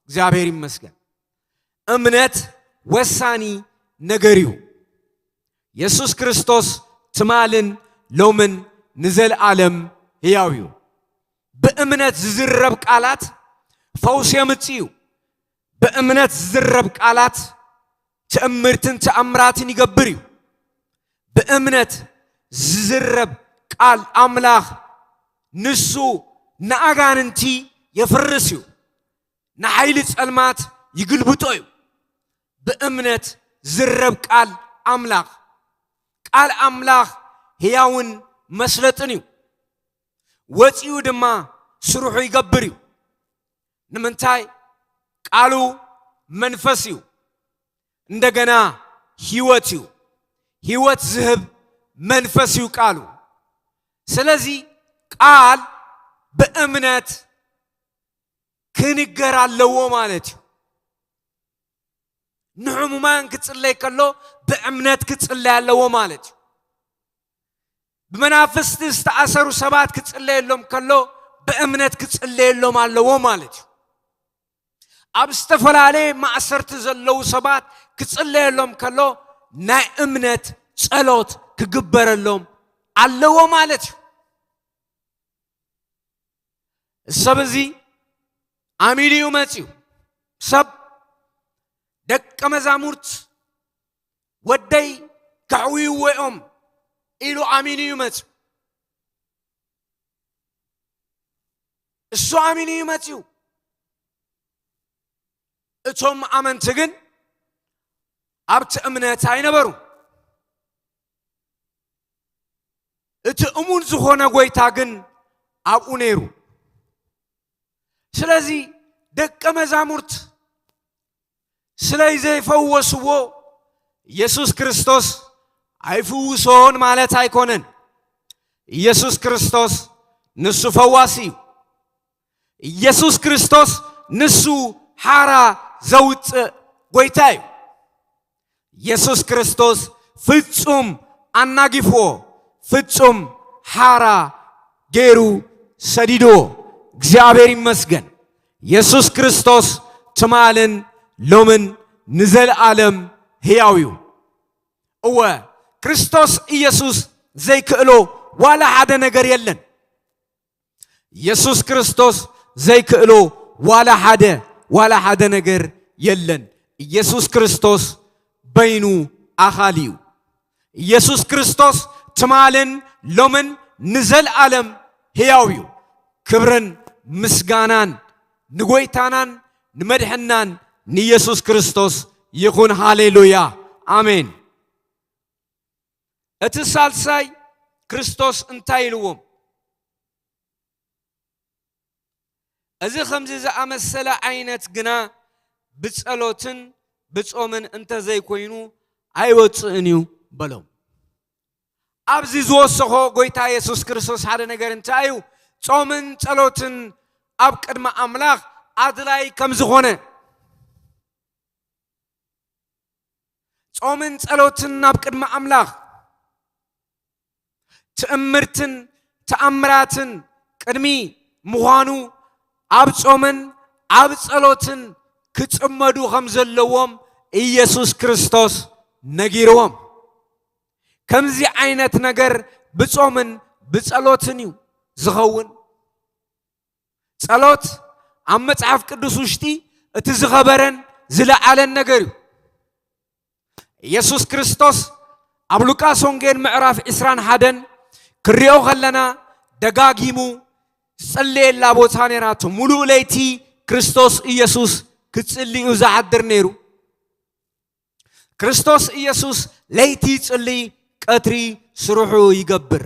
እግዚኣብሔር ይመስገን። እምነት ወሳኒ ነገር እዩ። የሱስ ክርስቶስ ትማልን ሎምን ንዘለኣለም ህያው እዩ። ብእምነት ዝዝረብ ቃላት ፈውስ የምጽእ እዩ። ብእምነት ዝዝረብ ቃላት ትእምርትን ተኣምራትን ይገብር እዩ። ብእምነት ዝዝረብ ቃል ኣምላኽ ንሱ ንኣጋንንቲ የፍርስ እዩ። ንሓይሊ ጸልማት ይግልብጦ እዩ። ብእምነት ዝረብ ቃል ኣምላኽ፣ ቃል ኣምላኽ ህያውን መስለጥን እዩ። ወጺኡ ድማ ስርሑ ይገብር እዩ። ንምንታይ? ቃሉ መንፈስ እዩ፣ እንደገና ህይወት እዩ። ህይወት ዝህብ መንፈስ እዩ ቃሉ። ስለዚ ቃል ብእምነት ክንገር ኣለዎ ማለት እዩ። ንሕሙማን ክጽለይ ከሎ ብእምነት ክጽለይ ኣለዎ ማለት እዩ። ብመናፍስቲ ዝተኣሰሩ ሰባት ክጽለየሎም ከሎ ብእምነት ክጽለየሎም ኣለዎ ማለት እዩ። ኣብ ዝተፈላለየ ማእሰርቲ ዘለዉ ሰባት ክጽለየሎም ከሎ ናይ እምነት ጸሎት ክግበረሎም ኣለዎ ማለት እዩ። ሰብ እዚ ኣሚኑ እዩ መጺኡ። ሰብ ደቀ መዛሙርት ወደይ ከሕውይዎ እዮም ኢሉ ኣሚኑ እዩ መጺኡ። እሱ ኣሚኑ እዩ መጺኡ። እቶም ኣመንቲ ግን ኣብቲ እምነት ኣይነበሩን። እቲ እሙን ዝኾነ ጎይታ ግን ኣብኡ ነይሩ። ስለዚ ደቀ መዛሙርት ስለይ ዘይፈወስዎ ኢየሱስ ክርስቶስ ኣይፍውሶን ማለት ኣይኮነን። ኢየሱስ ክርስቶስ ንሱ ፈዋሲ እዩ። ኢየሱስ ክርስቶስ ንሱ ሓራ ዘውፅእ ጎይታ እዩ። ኢየሱስ ክርስቶስ ፍጹም ኣናጊፍዎ፣ ፍጹም ሓራ ገይሩ ሰዲድዎ። እግዚኣብሔር ይመስገን። ኢየሱስ ክርስቶስ ትማልን ሎምን ንዘለኣለም ህያው እዩ። እወ፣ ክርስቶስ ኢየሱስ ዘይክእሎ ዋላ ሓደ ነገር የለን። ኢየሱስ ክርስቶስ ዘይክእሎ ዋላ ሓደ፣ ዋላ ሓደ ነገር የለን። ኢየሱስ ክርስቶስ በይኑ ኣኻሊ እዩ። ኢየሱስ ክርስቶስ ትማልን ሎምን ንዘለኣለም ህያው እዩ። ክብርን ምስጋናን ንጎይታናን ንመድሕናን ንኢየሱስ ክርስቶስ ይኹን። ሃሌሉያ፣ ኣሜን። እቲ ሳልሳይ ክርስቶስ እንታይ ኢልዎም? እዚ ከምዚ ዝኣመሰለ ዓይነት ግና ብጸሎትን ብጾምን እንተዘይኮይኑ ኣይወጽእን እዩ በሎም። ኣብዚ ዝወሰኾ ጎይታ የሱስ ክርስቶስ ሓደ ነገር እንታይ እዩ? ጾምን ጸሎትን ኣብ ቅድሚ ኣምላኽ ኣድላይ ከም ዝኾነ። ጾምን ጸሎትን ኣብ ቅድሚ ኣምላኽ ትእምርትን ተኣምራትን ቅድሚ ምዃኑ ኣብ ጾምን ኣብ ጸሎትን ክጽመዱ ከም ዘለዎም ኢየሱስ ክርስቶስ ነጊርዎም። ከምዚ ዓይነት ነገር ብጾምን ብጸሎትን እዩ ዝኸውን። ጸሎት ኣብ መጽሓፍ ቅዱስ ውሽጢ እቲ ዝኸበረን ዝለዓለን ነገር እዩ። ኢየሱስ ክርስቶስ ኣብ ሉቃስ ወንጌል ምዕራፍ ዕስራን ሓደን ክሪኦ ከለና ደጋጊሙ ዝጸለየላ ቦታ ነይራቶ። ሙሉእ ለይቲ ክርስቶስ ኢየሱስ ክጽልዩ ዝሓድር ነይሩ። ክርስቶስ ኢየሱስ ለይቲ ይጽሊ፣ ቀትሪ ስርሑ ይገብር።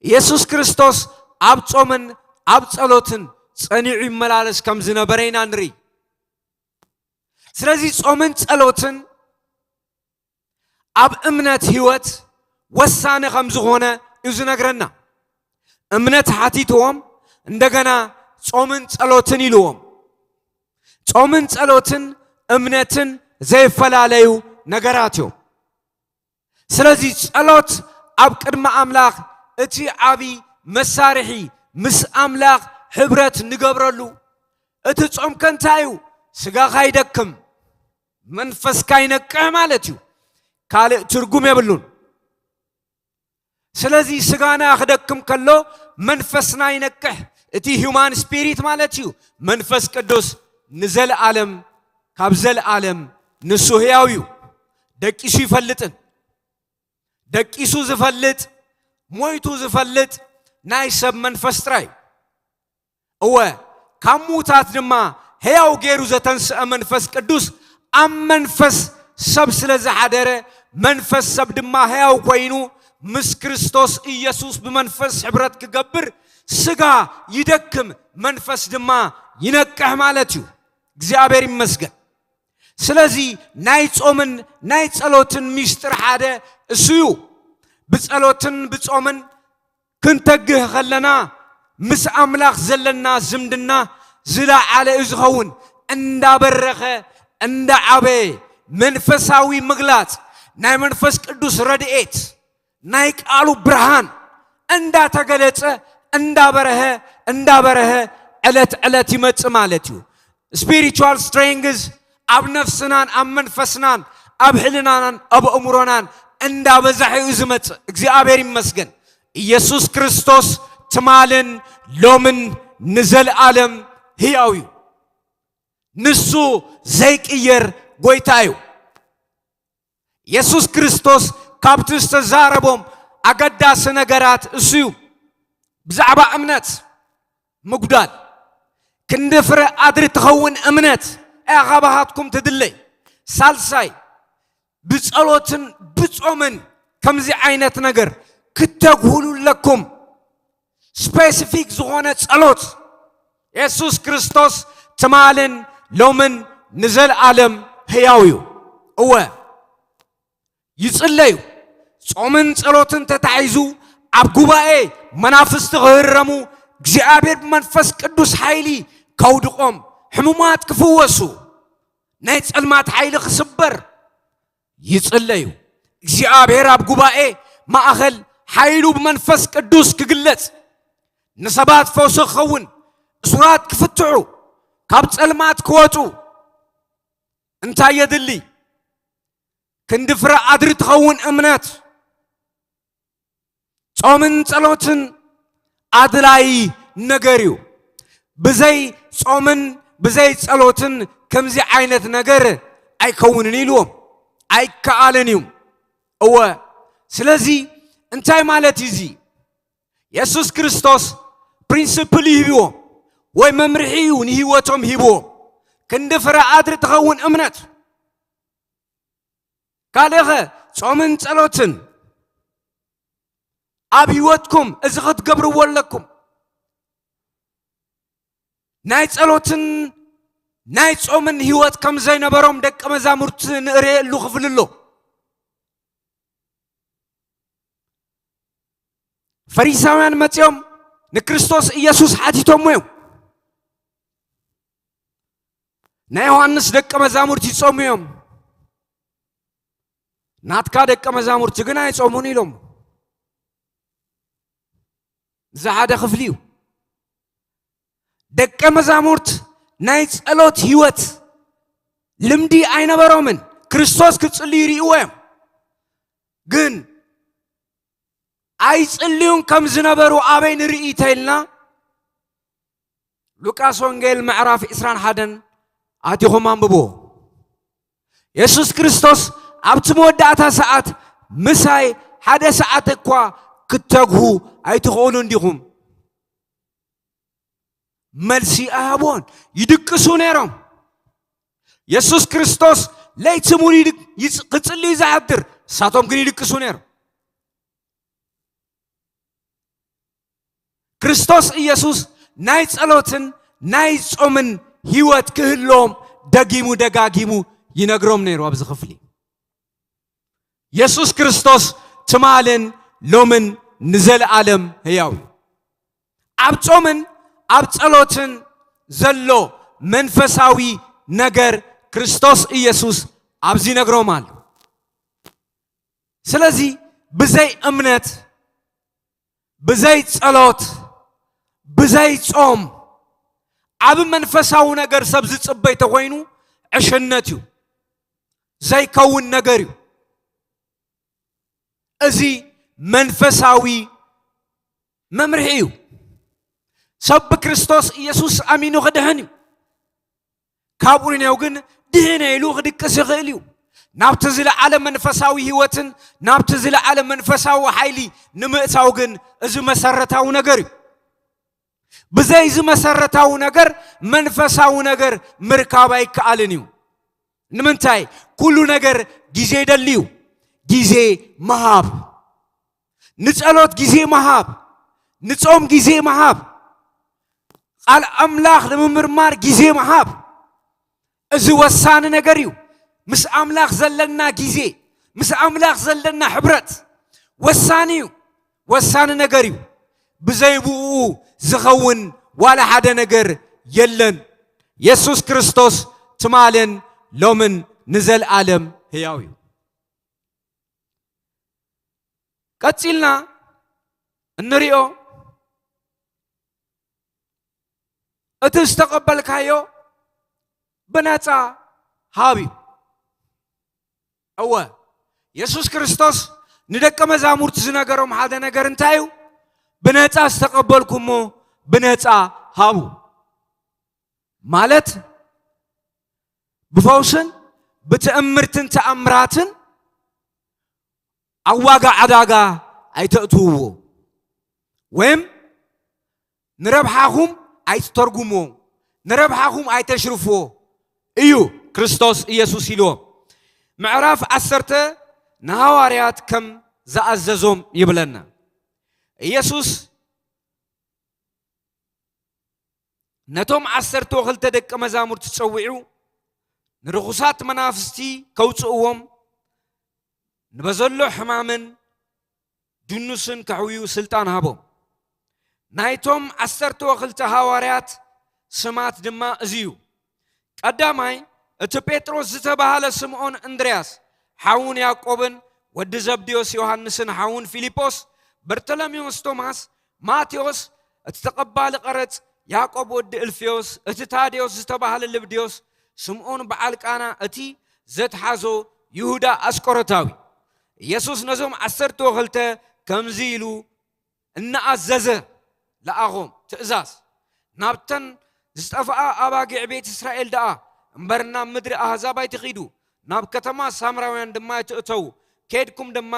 ኢየሱስ ክርስቶስ ኣብ ጾምን ኣብ ጸሎትን ጸኒዑ ይመላለስ ከም ዝነበረ ኢና ንርኢ። ስለዚ ጾምን ጸሎትን ኣብ እምነት ህይወት ወሳኒ ከም ዝኾነ እዩ ዝነግረና። እምነት ሓቲትዎም፣ እንደገና ጾምን ጸሎትን ኢልዎም። ጾምን ጸሎትን እምነትን ዘይፈላለዩ ነገራት እዮም። ስለዚ ጸሎት ኣብ ቅድሚ ኣምላኽ እቲ ዓቢ መሳርሒ፣ ምስ ኣምላኽ ሕብረት ንገብረሉ። እቲ ጾም ከ እንታይ እዩ? ስጋኻ ይደክም፣ መንፈስካ ይነቅሕ ማለት እዩ። ካልእ ትርጉም የብሉን። ስለዚ ስጋና ክደክም ከሎ መንፈስና ይነቅሕ። እቲ ሂዩማን ስፒሪት ማለት እዩ። መንፈስ ቅዱስ ንዘለኣለም ካብ ዘለኣለም ንሱ ህያው እዩ። ደቂሱ ይፈልጥን ደቂሱ ዝፈልጥ ሞይቱ ዝፈልጥ ናይ ሰብ መንፈስ ጥራይ እዩ። እወ ካብ ምዉታት ድማ ህያው ገይሩ ዘተንስአ መንፈስ ቅዱስ ኣብ መንፈስ ሰብ ስለ ዝሓደረ መንፈስ ሰብ ድማ ህያው ኮይኑ ምስ ክርስቶስ ኢየሱስ ብመንፈስ ሕብረት ክገብር ስጋ ይደክም መንፈስ ድማ ይነቅሕ ማለት እዩ። እግዚኣብሔር ይመስገን። ስለዚ ናይ ጾምን ናይ ጸሎትን ሚስጥር ሓደ እሱ እዩ። ብጸሎትን ብጾምን ክንተግህ ከለና ምስ ኣምላኽ ዘለና ዝምድና ዝለዓለ እዩ ዝኸውን። እንዳበረኸ እንዳዓበየ መንፈሳዊ ምግላጽ ናይ መንፈስ ቅዱስ ረድኤት ናይ ቃሉ ብርሃን እንዳተገለጸ እንዳበረሀ እንዳበረሀ ዕለት ዕለት ይመጽእ ማለት እዩ። ስፒሪቹዋል ስትሬንግዝ ኣብ ነፍስናን ኣብ መንፈስናን ኣብ ህልናናን ኣብ ኣእምሮናን እንዳበዛሐ እዩ ዝመጽእ። እግዚኣብሔር ይመስገን። ኢየሱስ ክርስቶስ ትማልን ሎምን ንዘለኣለም ህያው እዩ። ንሱ ዘይቅየር ጎይታ እዩ። የሱስ ክርስቶስ ካብቲ ዝተዛረቦም ኣገዳሲ ነገራት እሱ እዩ። ብዛዕባ እምነት ምጉዳል ክንዲ ፍረ ኣድሪ ትኸውን እምነት እያ ካባኻትኩም ትድለይ። ሳልሳይ ብጸሎትን ብጾምን ከምዚ ዓይነት ነገር ክትተግሁሉ ኣለኩም። ስፔሲፊክ ዝኾነ ጸሎት የሱስ ክርስቶስ ትማልን ሎምን ንዘለኣለም ህያው እዩ። እወ ይጽለዩ። ጾምን ጸሎትን ተታሒዙ ኣብ ጉባኤ መናፍስቲ ክህረሙ እግዚኣብሔር ብመንፈስ ቅዱስ ሓይሊ ከውድቖም ሕሙማት ክፍወሱ ናይ ጸልማት ሓይሊ ክስበር ይጽለዩ። እግዚኣብሔር ኣብ ጉባኤ ማእኸል ሓይሉ ብመንፈስ ቅዱስ ክግለጽ ንሰባት ፈውሲ ክኸውን እሱራት ክፍትሑ ካብ ጸልማት ክወጹ እንታይ የድሊ? ክንዲ ፍረ ኣድሪ ትኸውን እምነት ጾምን ጸሎትን ኣድላይ ነገር እዩ። ብዘይ ጾምን ብዘይ ጸሎትን ከምዚ ዓይነት ነገር ኣይከውንን ኢልዎም። ኣይከኣልን እዩ። እወ ስለዚ እንታይ ማለት እዩ እዚ? የሱስ ክርስቶስ ፕሪንስፕል እዩ ሂብዎም ወይ መምርሒ እዩ ንህይወቶም ሂብዎም። ክንዲ ፍረ ኣድሪ ትኸውን እምነት ካልእኸ ጾምን ጸሎትን ኣብ ህይወትኩም እዚ ክትገብርዎ ኣለኩም። ናይ ጸሎትን ናይ ጾምን ህይወት ከም ዘይነበሮም ደቂ መዛሙርቲ ንርእየሉ ክፍሊ ኣሎ። ፈሪሳውያን መጺኦም ንክርስቶስ ኢየሱስ ሓቲቶሞ እዮም። ናይ ዮሃንስ ደቂ መዛሙርቲ ይጾሙ እዮም፣ ናትካ ደቂ መዛሙርቲ ግን ኣይጾሙን ኢሎም። እዚ ሓደ ክፍሊ እዩ። ደቂ መዛሙርት ናይ ጸሎት ህይወት ልምዲ ኣይነበሮምን። ክርስቶስ ክጽልዩ ይርእይዎ እዮም፣ ግን ኣይጽልዩን ከም ዝነበሩ ኣበይ ንርኢ ተይልና ሉቃስ ወንጌል ምዕራፍ ዕስራን ሓደን ኣቲኹም ኣንብብዎ። የሱስ ክርስቶስ ኣብቲ መወዳእታ ሰዓት ምሳይ ሓደ ሰዓት እኳ ክትተግሁ ኣይትኽእሉን ዲኹም? መልሲ ኣይሃብዎን። ይድቅሱ ነይሮም። የሱስ ክርስቶስ ለይቲ ሙሉ ይድቅ- ይጽ- ክጽልዩ ዝሓድር፣ እሳቶም ግን ይድቅሱ ነይሮም። ክርስቶስ ኢየሱስ ናይ ጸሎትን ናይ ጾምን ህይወት ክህልዎም ደጊሙ ደጋጊሙ ይነግሮም ነይሩ። ኣብዚ ክፍሊ የሱስ ክርስቶስ ትማልን ሎምን ንዘለኣለም ህያው እዩ። ኣብ ጾምን ኣብ ጸሎትን ዘሎ መንፈሳዊ ነገር ክርስቶስ ኢየሱስ ኣብዚ ይነግሮም ኣሎ። ስለዚ ብዘይ እምነት ብዘይ ጸሎት ብዘይ ጾም ዓብ መንፈሳዊ ነገር ሰብ ዝጽበይ ተኾይኑ ዕሽነት እዩ፣ ዘይከውን ነገር እዩ። እዚ መንፈሳዊ መምርሒ እዩ። ሰብ ብክርስቶስ ኢየሱስ ኣሚኑ ክድሕን እዩ። ካብኡ ንኔው ግን ድህነ ኢሉ ክድቅስ ይኽእል እዩ። ናብቲ ዝለዓለ መንፈሳዊ ህይወትን ናብቲ ዝለዓለ መንፈሳዊ ሓይሊ ንምእታው ግን እዚ መሰረታዊ ነገር እዩ። ብዘይ እዚ መሰረታዊ ነገር መንፈሳዊ ነገር ምርካብ ኣይከኣልን እዩ። ንምንታይ? ኩሉ ነገር ግዜ ይደሊ እዩ። ግዜ ምሃብ፣ ንጸሎት ግዜ ምሃብ፣ ንጾም ግዜ ምሃብ፣ ቃል ኣምላኽ ንምምርማር ግዜ ምሃብ፣ እዚ ወሳኒ ነገር እዩ። ምስ ኣምላኽ ዘለና ግዜ፣ ምስ ኣምላኽ ዘለና ሕብረት ወሳኒ እዩ። ወሳኒ ነገር እዩ። ብዘይ ብኡ ዝኸውን ዋላ ሓደ ነገር የለን። የሱስ ክርስቶስ ትማልን ሎምን ንዘልኣለም ህያው እዩ። ቀጺልና እንሪኦ፣ እቲ ዝተቐበልካዮ ብነጻ ሃብ እዩ። እወ፣ የሱስ ክርስቶስ ንደቀ መዛሙርቲ ዝነገሮም ሓደ ነገር እንታይ እዩ? ብነጻ ዝተቐበልኩሞ ብነጻ ሃቡ። ማለት ብፈውስን ብትእምርትን ተኣምራትን ኣብ ዋጋ ዕዳጋ ኣይተእትውዎ፣ ወይም ንረብሓኹም ኣይትተርጉምዎ፣ ንረብሓኹም ኣይተሽርፍዎ እዩ ክርስቶስ ኢየሱስ ኢልዎም። ምዕራፍ ዓሰርተ ንሃዋርያት ከም ዝኣዘዞም ይብለና። ኢየሱስ ነቶም ዓሰርተ ወክልተ ደቀ መዛሙርቲ ጸዊዑ፣ ንርኹሳት መናፍስቲ ከውጽእዎም፣ ንበዘሎ ሕማምን ድኑስን ከሕውዩ ስልጣን ሃቦም። ናይቶም ዓሰርተ ወክልተ ሃዋርያት ስማት ድማ እዚ እዩ። ቀዳማይ፣ እቲ ጴጥሮስ ዝተባህለ ስምዖን እንድርያስ፣ ሓውን ያዕቆብን ወዲ ዘብድዮስ ዮሃንስን ሓውን ፊልጶስ፣ በርተሎሜዎስ ቶማስ፣ ማቴዎስ እቲ ተቐባሊ ቀረጽ፣ ያዕቆብ ወዲ እልፍዮስ፣ እቲ ታዴዎስ ዝተባህለ ልብድዮስ፣ ስምዖን በዓል ቃና እቲ ዘትሓዞ ይሁዳ ኣስቆሮታዊ። ኢየሱስ ነዞም ዓሰርተ ወክልተ ከምዚ ኢሉ እናኣዘዘ ለኣኾም። ትእዛዝ፣ ናብተን ዝጠፍኣ ኣባጊዕ ቤት እስራኤል ደኣ እምበር ናብ ምድሪ ኣህዛብ ኣይትኺዱ። ናብ ከተማ ሳምራውያን ድማ ኣይትእተዉ። ኬድኩም ድማ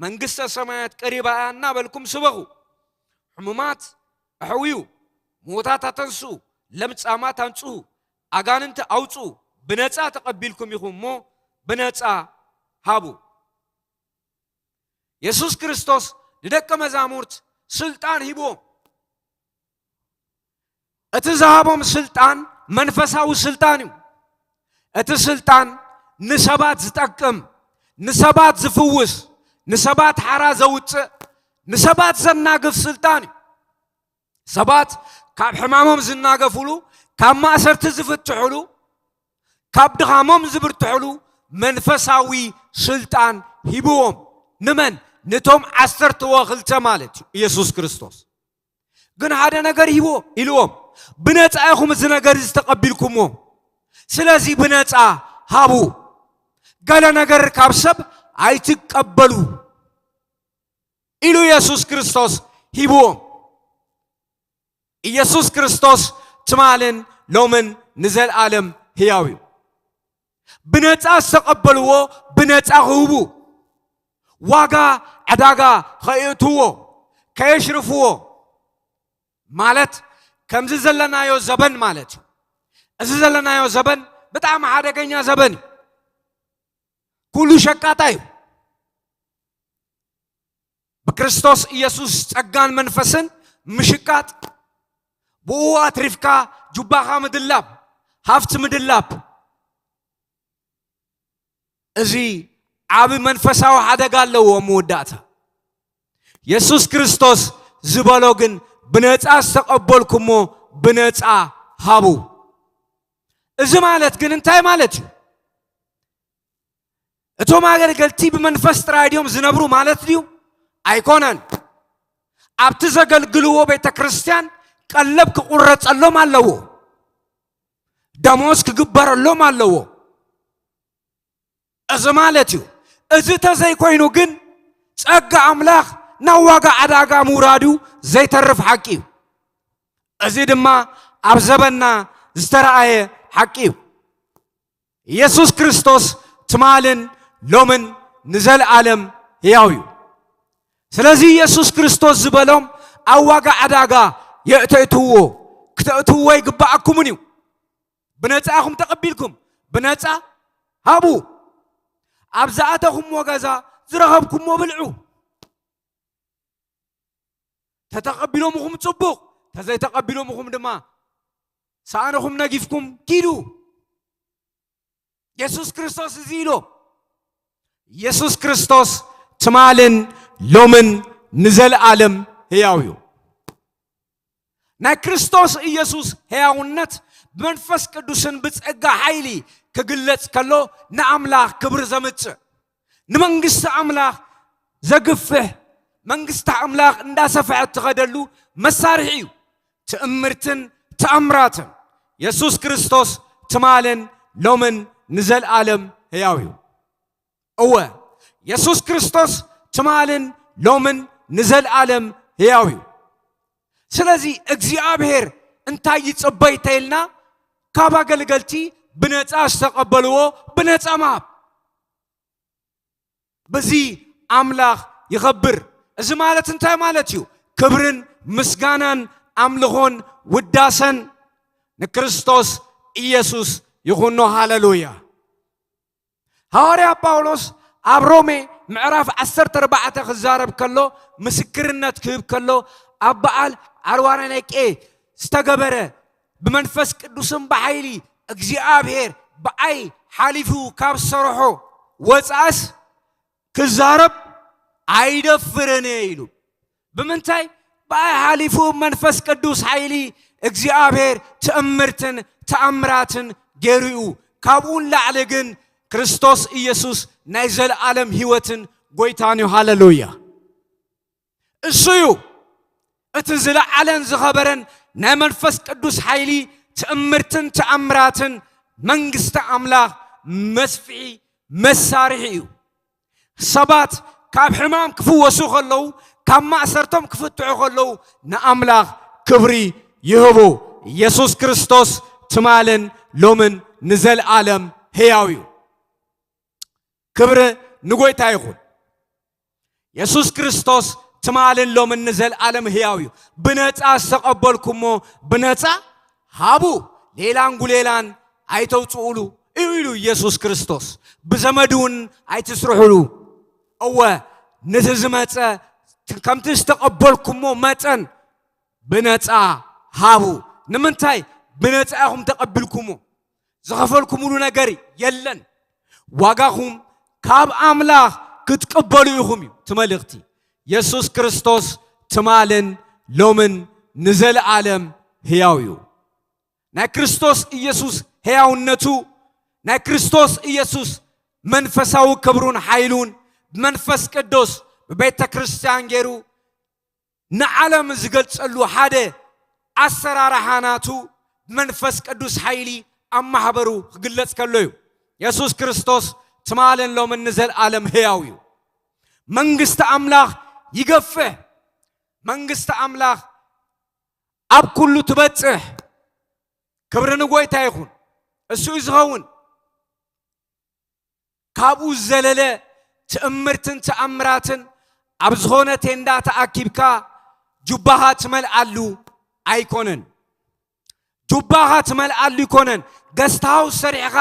መንግስተ ሰማያት ቀሪባ እያ እናበልኩም ስበኹ። ሕሙማት ኣሕውዩ፣ ምዉታት ኣተንስኡ፣ ለምጻማት ኣንጽሁ፣ ኣጋንንቲ ኣውጽኡ። ብነጻ ተቐቢልኩም ኢኹም እሞ ብነጻ ሃቡ። የሱስ ክርስቶስ ንደቀ መዛሙርት ስልጣን ሂብዎም። እቲ ዝሃቦም ስልጣን መንፈሳዊ ስልጣን እዩ። እቲ ስልጣን ንሰባት ዝጠቅም፣ ንሰባት ዝፍውስ፣ ንሰባት ሓራ ዘውጽእ፣ ንሰባት ዘናግፍ ስልጣን እዩ። ሰባት ካብ ሕማሞም ዝናገፍሉ፣ ካብ ማእሰርቲ ዝፍትሕሉ፣ ካብ ድኻሞም ዝብርትሕሉ መንፈሳዊ ስልጣን ሂብዎም። ንመን? ንቶም ዓሰርተ ወክልተ ማለት እዩ፣ ኢየሱስ ክርስቶስ። ግን ሓደ ነገር ሂቦ ኢልዎም፣ "ብነጻ ኢኹም እዚ ነገር እዚ ተቐቢልኩሞ፣ ስለዚ ብነጻ ሃቡ። ገለ ነገር ካብ ሰብ ኣይትቀበሉ" ኢሉ ኢየሱስ ክርስቶስ ሂብዎም። ኢየሱስ ክርስቶስ ትማልን ሎምን ንዘለኣለም ህያው እዩ። ብነጻ ዝተቐበልዎ ብነጻ ክህቡ፣ ዋጋ ዕዳጋ ከየእትዎ፣ ከየሽርፍዎ፣ ማለት ከምዚ ዘለናዮ ዘበን ማለት እዩ። እዚ ዘለናዮ ዘበን ብጣዕሚ ሓደገኛ ዘበን እዩ። ኩሉ ሸቃጣ እዩ። ብክርስቶስ ኢየሱስ ጸጋን መንፈስን ምሽቃጥ፣ ብኡ ኣትሪፍካ ጁባኻ ምድላብ፣ ሃፍቲ ምድላብ፣ እዚ ዓቢ መንፈሳዊ ሓደጋ ኣለዎ። ኣብ መወዳእታ የሱስ ክርስቶስ ዝበሎ ግን፣ "ብነጻ ዝተቐበልኩሞ ብነጻ ሃቡ።" እዚ ማለት ግን እንታይ ማለት እዩ? እቶም ኣገልገልቲ ብመንፈስ ጥራይ ድዮም ዝነብሩ ማለት ድዩ? ኣይኮነን። ኣብቲ ዘገልግልዎ ቤተ ክርስቲያን ቀለብ ክቑረጸሎም ኣለዎ። ደሞዝ ክግበረሎም ኣለዎ። እዚ ማለት እዩ። እዚ ተዘይኮይኑ ግን ጸጋ ኣምላኽ ናብ ዋጋ ዕዳጋ ምውራዱ ዘይተርፍ ሓቂ እዩ። እዚ ድማ ኣብ ዘበንና ዝተረኣየ ሓቂ እዩ። ኢየሱስ ክርስቶስ ትማልን ሎምን ንዘለኣለም ሕያው እዩ። ስለዚ ኢየሱስ ክርስቶስ ዝበሎም ኣብ ዋጋ ዕዳጋ የእተእትዎ፣ ክተእትዎ ይግባኣኩምን እዩ። ብነጻ ኢኹም ተቐቢልኩም፣ ብነጻ ሃቡ። ኣብ ዝኣተኹምዎ ገዛ ዝረኸብኩምዎ ብልዑ። ተተቐቢሎምኹም ጽቡቕ፣ ተዘይተቐቢሎምኹም ድማ ሰኣንኹም ነጊፍኩም ኪዱ። የሱስ ክርስቶስ እዚ ኢሎ። የሱስ ክርስቶስ ትማልን ሎምን ንዘለኣለም ሕያው እዩ። ናይ ክርስቶስ ኢየሱስ ሕያውነት ብመንፈስ ቅዱስን ብጸጋ ሓይሊ ክግለጽ ከሎ ንኣምላኽ ክብሪ ዘምጽእ፣ ንመንግስቲ ኣምላኽ ዘግፍሕ፣ መንግስቲ ኣምላኽ እንዳሰፍሐት ትኸደሉ መሳርሒ እዩ። ትእምርትን ተኣምራትን። የሱስ ክርስቶስ ትማልን ሎምን ንዘለኣለም ሕያው እዩ። እወ፣ የሱስ ክርስቶስ ትማልን ሎምን ንዘለኣለም ሕያው እዩ። ስለዚ እግዚኣብሔር እንታይ ይጽበይ ተይልና፣ ካብ ኣገልገልቲ ብነጻ ዝተቐበልዎ ብነጻ ምሃብ። በዚ ኣምላኽ ይኸብር። እዚ ማለት እንታይ ማለት እዩ? ክብርን ምስጋናን ኣምልኾን ውዳሰን ንክርስቶስ ኢየሱስ ይኹኖ። ሃሌሉያ። ሃዋርያ ጳውሎስ ኣብ ሮሜ ምዕራፍ ዓሰርተ ኣርባዕተ ክዛረብ ከሎ፣ ምስክርነት ክህብ ከሎ፣ ኣብ በዓል ኣርዋናቄ ዝተገበረ ብመንፈስ ቅዱስን ብሓይሊ እግዚኣብሔር ብኣይ ሓሊፉ ካብ ዝሰርሖ ወፃእስ ክዛረብ ኣይደፍርን እየ ኢሉ። ብምንታይ? ብኣይ ሓሊፉ መንፈስ ቅዱስ ሓይሊ እግዚኣብሔር ትእምርትን ተኣምራትን ገይሩ እዩ። ካብኡ ንላዕሊ ግን ክርስቶስ ኢየሱስ ናይ ዘለኣለም ህይወትን ጎይታን እዩ። ሃሌሉያ። እሱ እዩ እቲ ዝለዓለን ዝኸበረን ናይ መንፈስ ቅዱስ ሓይሊ ትእምርትን ተኣምራትን መንግስቲ ኣምላኽ መስፍሒ መሳርሒ እዩ። ሰባት ካብ ሕማም ክፍወሱ ከለዉ፣ ካብ ማእሰርቶም ክፍትሑ ከለዉ ንኣምላኽ ክብሪ ይህቡ። ኢየሱስ ክርስቶስ ትማልን ሎምን ንዘለኣለም ሕያው እዩ። ክብሪ ንጎይታ ይኹን። የሱስ ክርስቶስ ትማልን ሎምን ንዘለኣለም ሕያው እዩ። ብነጻ ዝተቐበልኩሞ ብነጻ ሃቡ፣ ሌላን ጉሌላን ኣይተውጽኡሉ እዩ ኢሉ ኢየሱስ ክርስቶስ። ብዘመድ እውን ኣይትስርሑሉ። እወ፣ ነቲ ዝመጸ ከምቲ ዝተቐበልኩሞ መጠን ብነጻ ሃቡ። ንምንታይ? ብነጻ ኢኹም ተቐቢልኩሞ። ዝኸፈልኩምሉ ነገር የለን። ዋጋኹም ካብ ኣምላኽ ክትቅበሉ ኢኹም እዩ እቲ መልእኽቲ። የሱስ ክርስቶስ ትማልን ሎምን ንዘለኣለም ሕያው እዩ። ናይ ክርስቶስ ኢየሱስ ሕያውነቱ፣ ናይ ክርስቶስ ኢየሱስ መንፈሳዊ ክብሩን ሓይሉን ብመንፈስ ቅዱስ ብቤተ ክርስቲያን ገይሩ ንዓለም ዝገልጸሉ ሓደ ኣሰራርሓ ናቱ ብመንፈስ ቅዱስ ሓይሊ ኣብ ማሕበሩ ክግለጽ ከሎ እዩ። የሱስ ክርስቶስ ትማልን ሎምን ንዘለኣለም ሕያው እዩ። መንግስቲ ኣምላኽ ይገፍሕ። መንግስቲ ኣምላኽ ኣብ ኩሉ ትበጽሕ። ክብሪ ንጎይታ ይኹን። እሱ እዩ ዝኸውን። ካብኡ ዝዘለለ ትእምርትን ተኣምራትን ኣብ ዝኾነ ቴንዳ ተኣኪብካ ጁባኻ ትመልኣሉ ኣይኮነን። ጁባኻ ትመልኣሉ ኣይኮነን። ገስት ሃውስ ሰሪሕኻ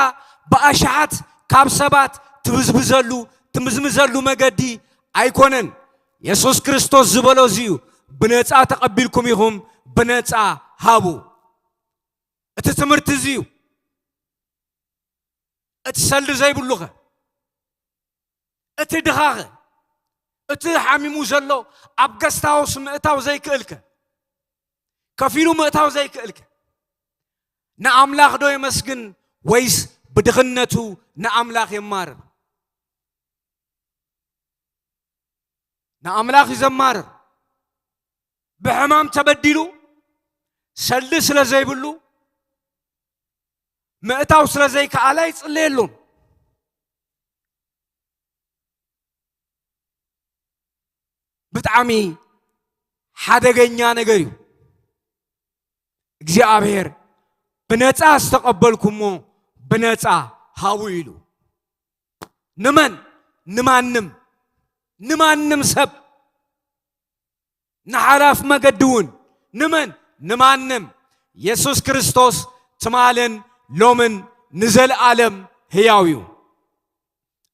ብኣሽሓት ካብ ሰባት ትብዝብዘሉ፣ ትምዝምዘሉ መገዲ ኣይኮነን። የሱስ ክርስቶስ ዝበሎ እዚ እዩ። ብነጻ ተቐቢልኩም ኢኹም፣ ብነጻ ሃቡ። እቲ ትምህርቲ እዚ እዩ። እቲ ሰልዲ ዘይብሉኸ? እቲ ድኻኸ? እቲ ሓሚሙ ዘሎ ኣብ ገስት ሃውስ ምእታው ዘይክእልከ? ከፊሉ ምእታው ዘይክእልከ? ንኣምላኽ ዶ የመስግን ወይስ ብድኽነቱ ንኣምላኽ የማርር? ንኣምላኽ እዩ ዘማርር። ብሕማም ተበዲሉ ሰልዲ ስለ ዘይብሉ ምእታው ስለ ዘይከኣለ ኣይጽለየሉን። ብጣዕሚ ሓደገኛ ነገር እዩ። እግዚኣብሔር ብነፃ ዝተቐበልኩሞ ብነፃ ሃቡ ኢሉ። ንመን? ንማንም፣ ንማንም ሰብ፣ ንሓላፍ መገዲ እውን። ንመን? ንማንም። የሱስ ክርስቶስ ትማልን ሎምን ንዘለኣለም ህያው እዩ።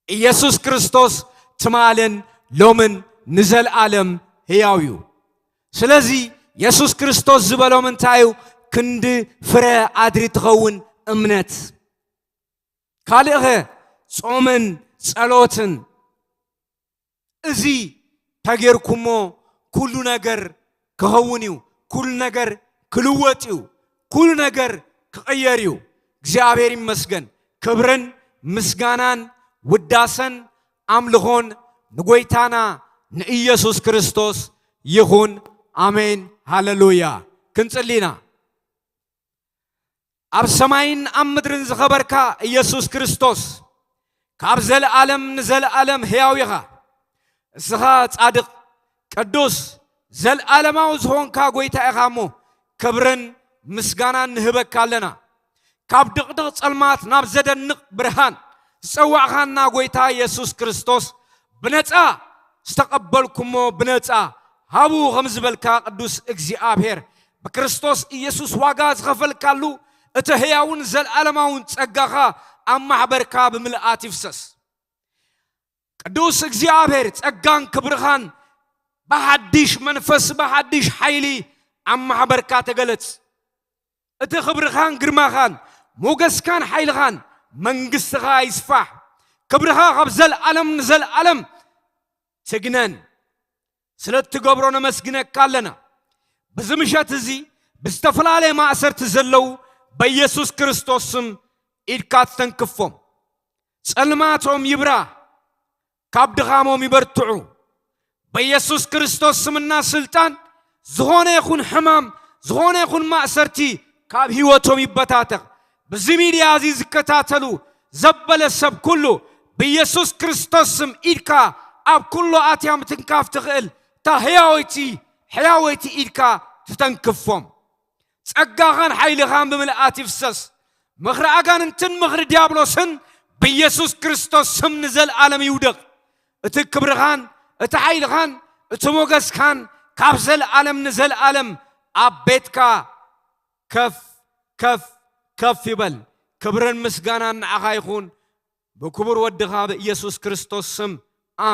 ኢየሱስ ክርስቶስ ትማልን ሎምን ንዘለኣለም ህያው እዩ። ስለዚ የሱስ ክርስቶስ ዝበሎም እንታይ እዩ? ክንዲ ፍረ ኣድሪ ትኸውን እምነት። ካልእኸ? ጾምን ጸሎትን። እዚ ተጌርኩሞ ኩሉ ነገር ክኸውን እዩ፣ ኩሉ ነገር ክልወጥ እዩ፣ ኩሉ ነገር ክቕየር እዩ። እግዚኣብሔር ይመስገን። ክብርን ምስጋናን ውዳሰን ኣምልኾን ንጎይታና ንኢየሱስ ክርስቶስ ይኹን። ኣሜን። ሃሌሉያ። ክንጽሊ ኢና። ኣብ ሰማይን ኣብ ምድርን ዝኸበርካ ኢየሱስ ክርስቶስ፣ ካብ ዘለኣለም ንዘለኣለም ሕያው ኢኻ። እስኻ ጻድቕ፣ ቅዱስ፣ ዘለኣለማዊ ዝኾንካ ጎይታ ኢኻ እሞ፣ ክብርን ምስጋናን ንህበካ ኣለና። ካብ ድቕድቕ ጸልማት ናብ ዘደንቕ ብርሃን ዝጸዋዕኻና ጎይታ ኢየሱስ ክርስቶስ፣ ብነጻ ዝተቐበልኩሞ ብነጻ ሃቡ ከም ዝበልካ ቅዱስ እግዚኣብሔር፣ ብክርስቶስ ኢየሱስ ዋጋ ዝኸፈልካሉ እቲ ህያውን ዘለኣለማውን ጸጋኻ ኣብ ማሕበርካ ብምልኣት ይፍሰስ። ቅዱስ እግዚኣብሔር፣ ጸጋን ክብርኻን ብሓድሽ መንፈስ፣ ብሓድሽ ሓይሊ ኣብ ማሕበርካ ተገለጽ። እቲ ክብርኻን ግርማኻን፣ ሞገስካን ሓይልኻን፣ መንግስትኻ ይስፋሕ። ክብርኻ ካብ ዘለኣለም ንዘለኣለም ትግነን። ስለ እትገብሮ ነመስግነካ ኣለና። በዚ ምሸት እዚ ብዝተፈላለየ ማእሰርቲ ዘለዉ በኢየሱስ ክርስቶስ ስም ኢድካ ትተንክፎም። ጸልማቶም ይብራ፣ ካብ ድኻሞም ይበርትዑ። በኢየሱስ ክርስቶስ ስምና ስልጣን ዝኾነ ይኹን ሕማም፣ ዝኾነ ይኹን ማእሰርቲ ካብ ህይወቶም ይበታተኽ። በዚ ሚድያ እዚ ዝከታተሉ ዘበለ ሰብ ኩሉ ብኢየሱስ ክርስቶስ ስም ኢድካ ኣብ ኩሉ ኣትያ ምትንካፍ ትኽእል እታ ህያወይቲ፣ ሕያወይቲ ኢድካ ትተንክፎም። ጸጋኻን ሓይልኻን ብምልኣት ይፍሰስ። ምኽሪ ኣጋንንትን ምኽሪ ዲያብሎስን ብኢየሱስ ክርስቶስ ስም ንዘለኣለም ይውደቕ። እቲ ክብርኻን፣ እቲ ሓይልኻን፣ እቲ ሞገስካን ካብ ዘለኣለም ንዘለኣለም ኣብ ቤትካ ከፍ፣ ከፍ፣ ከፍ ይበል። ክብርን ምስጋናን ንዓኻ ይኹን። ብክቡር ወድኻ ብኢየሱስ ክርስቶስ ስም፣ ኣሜን።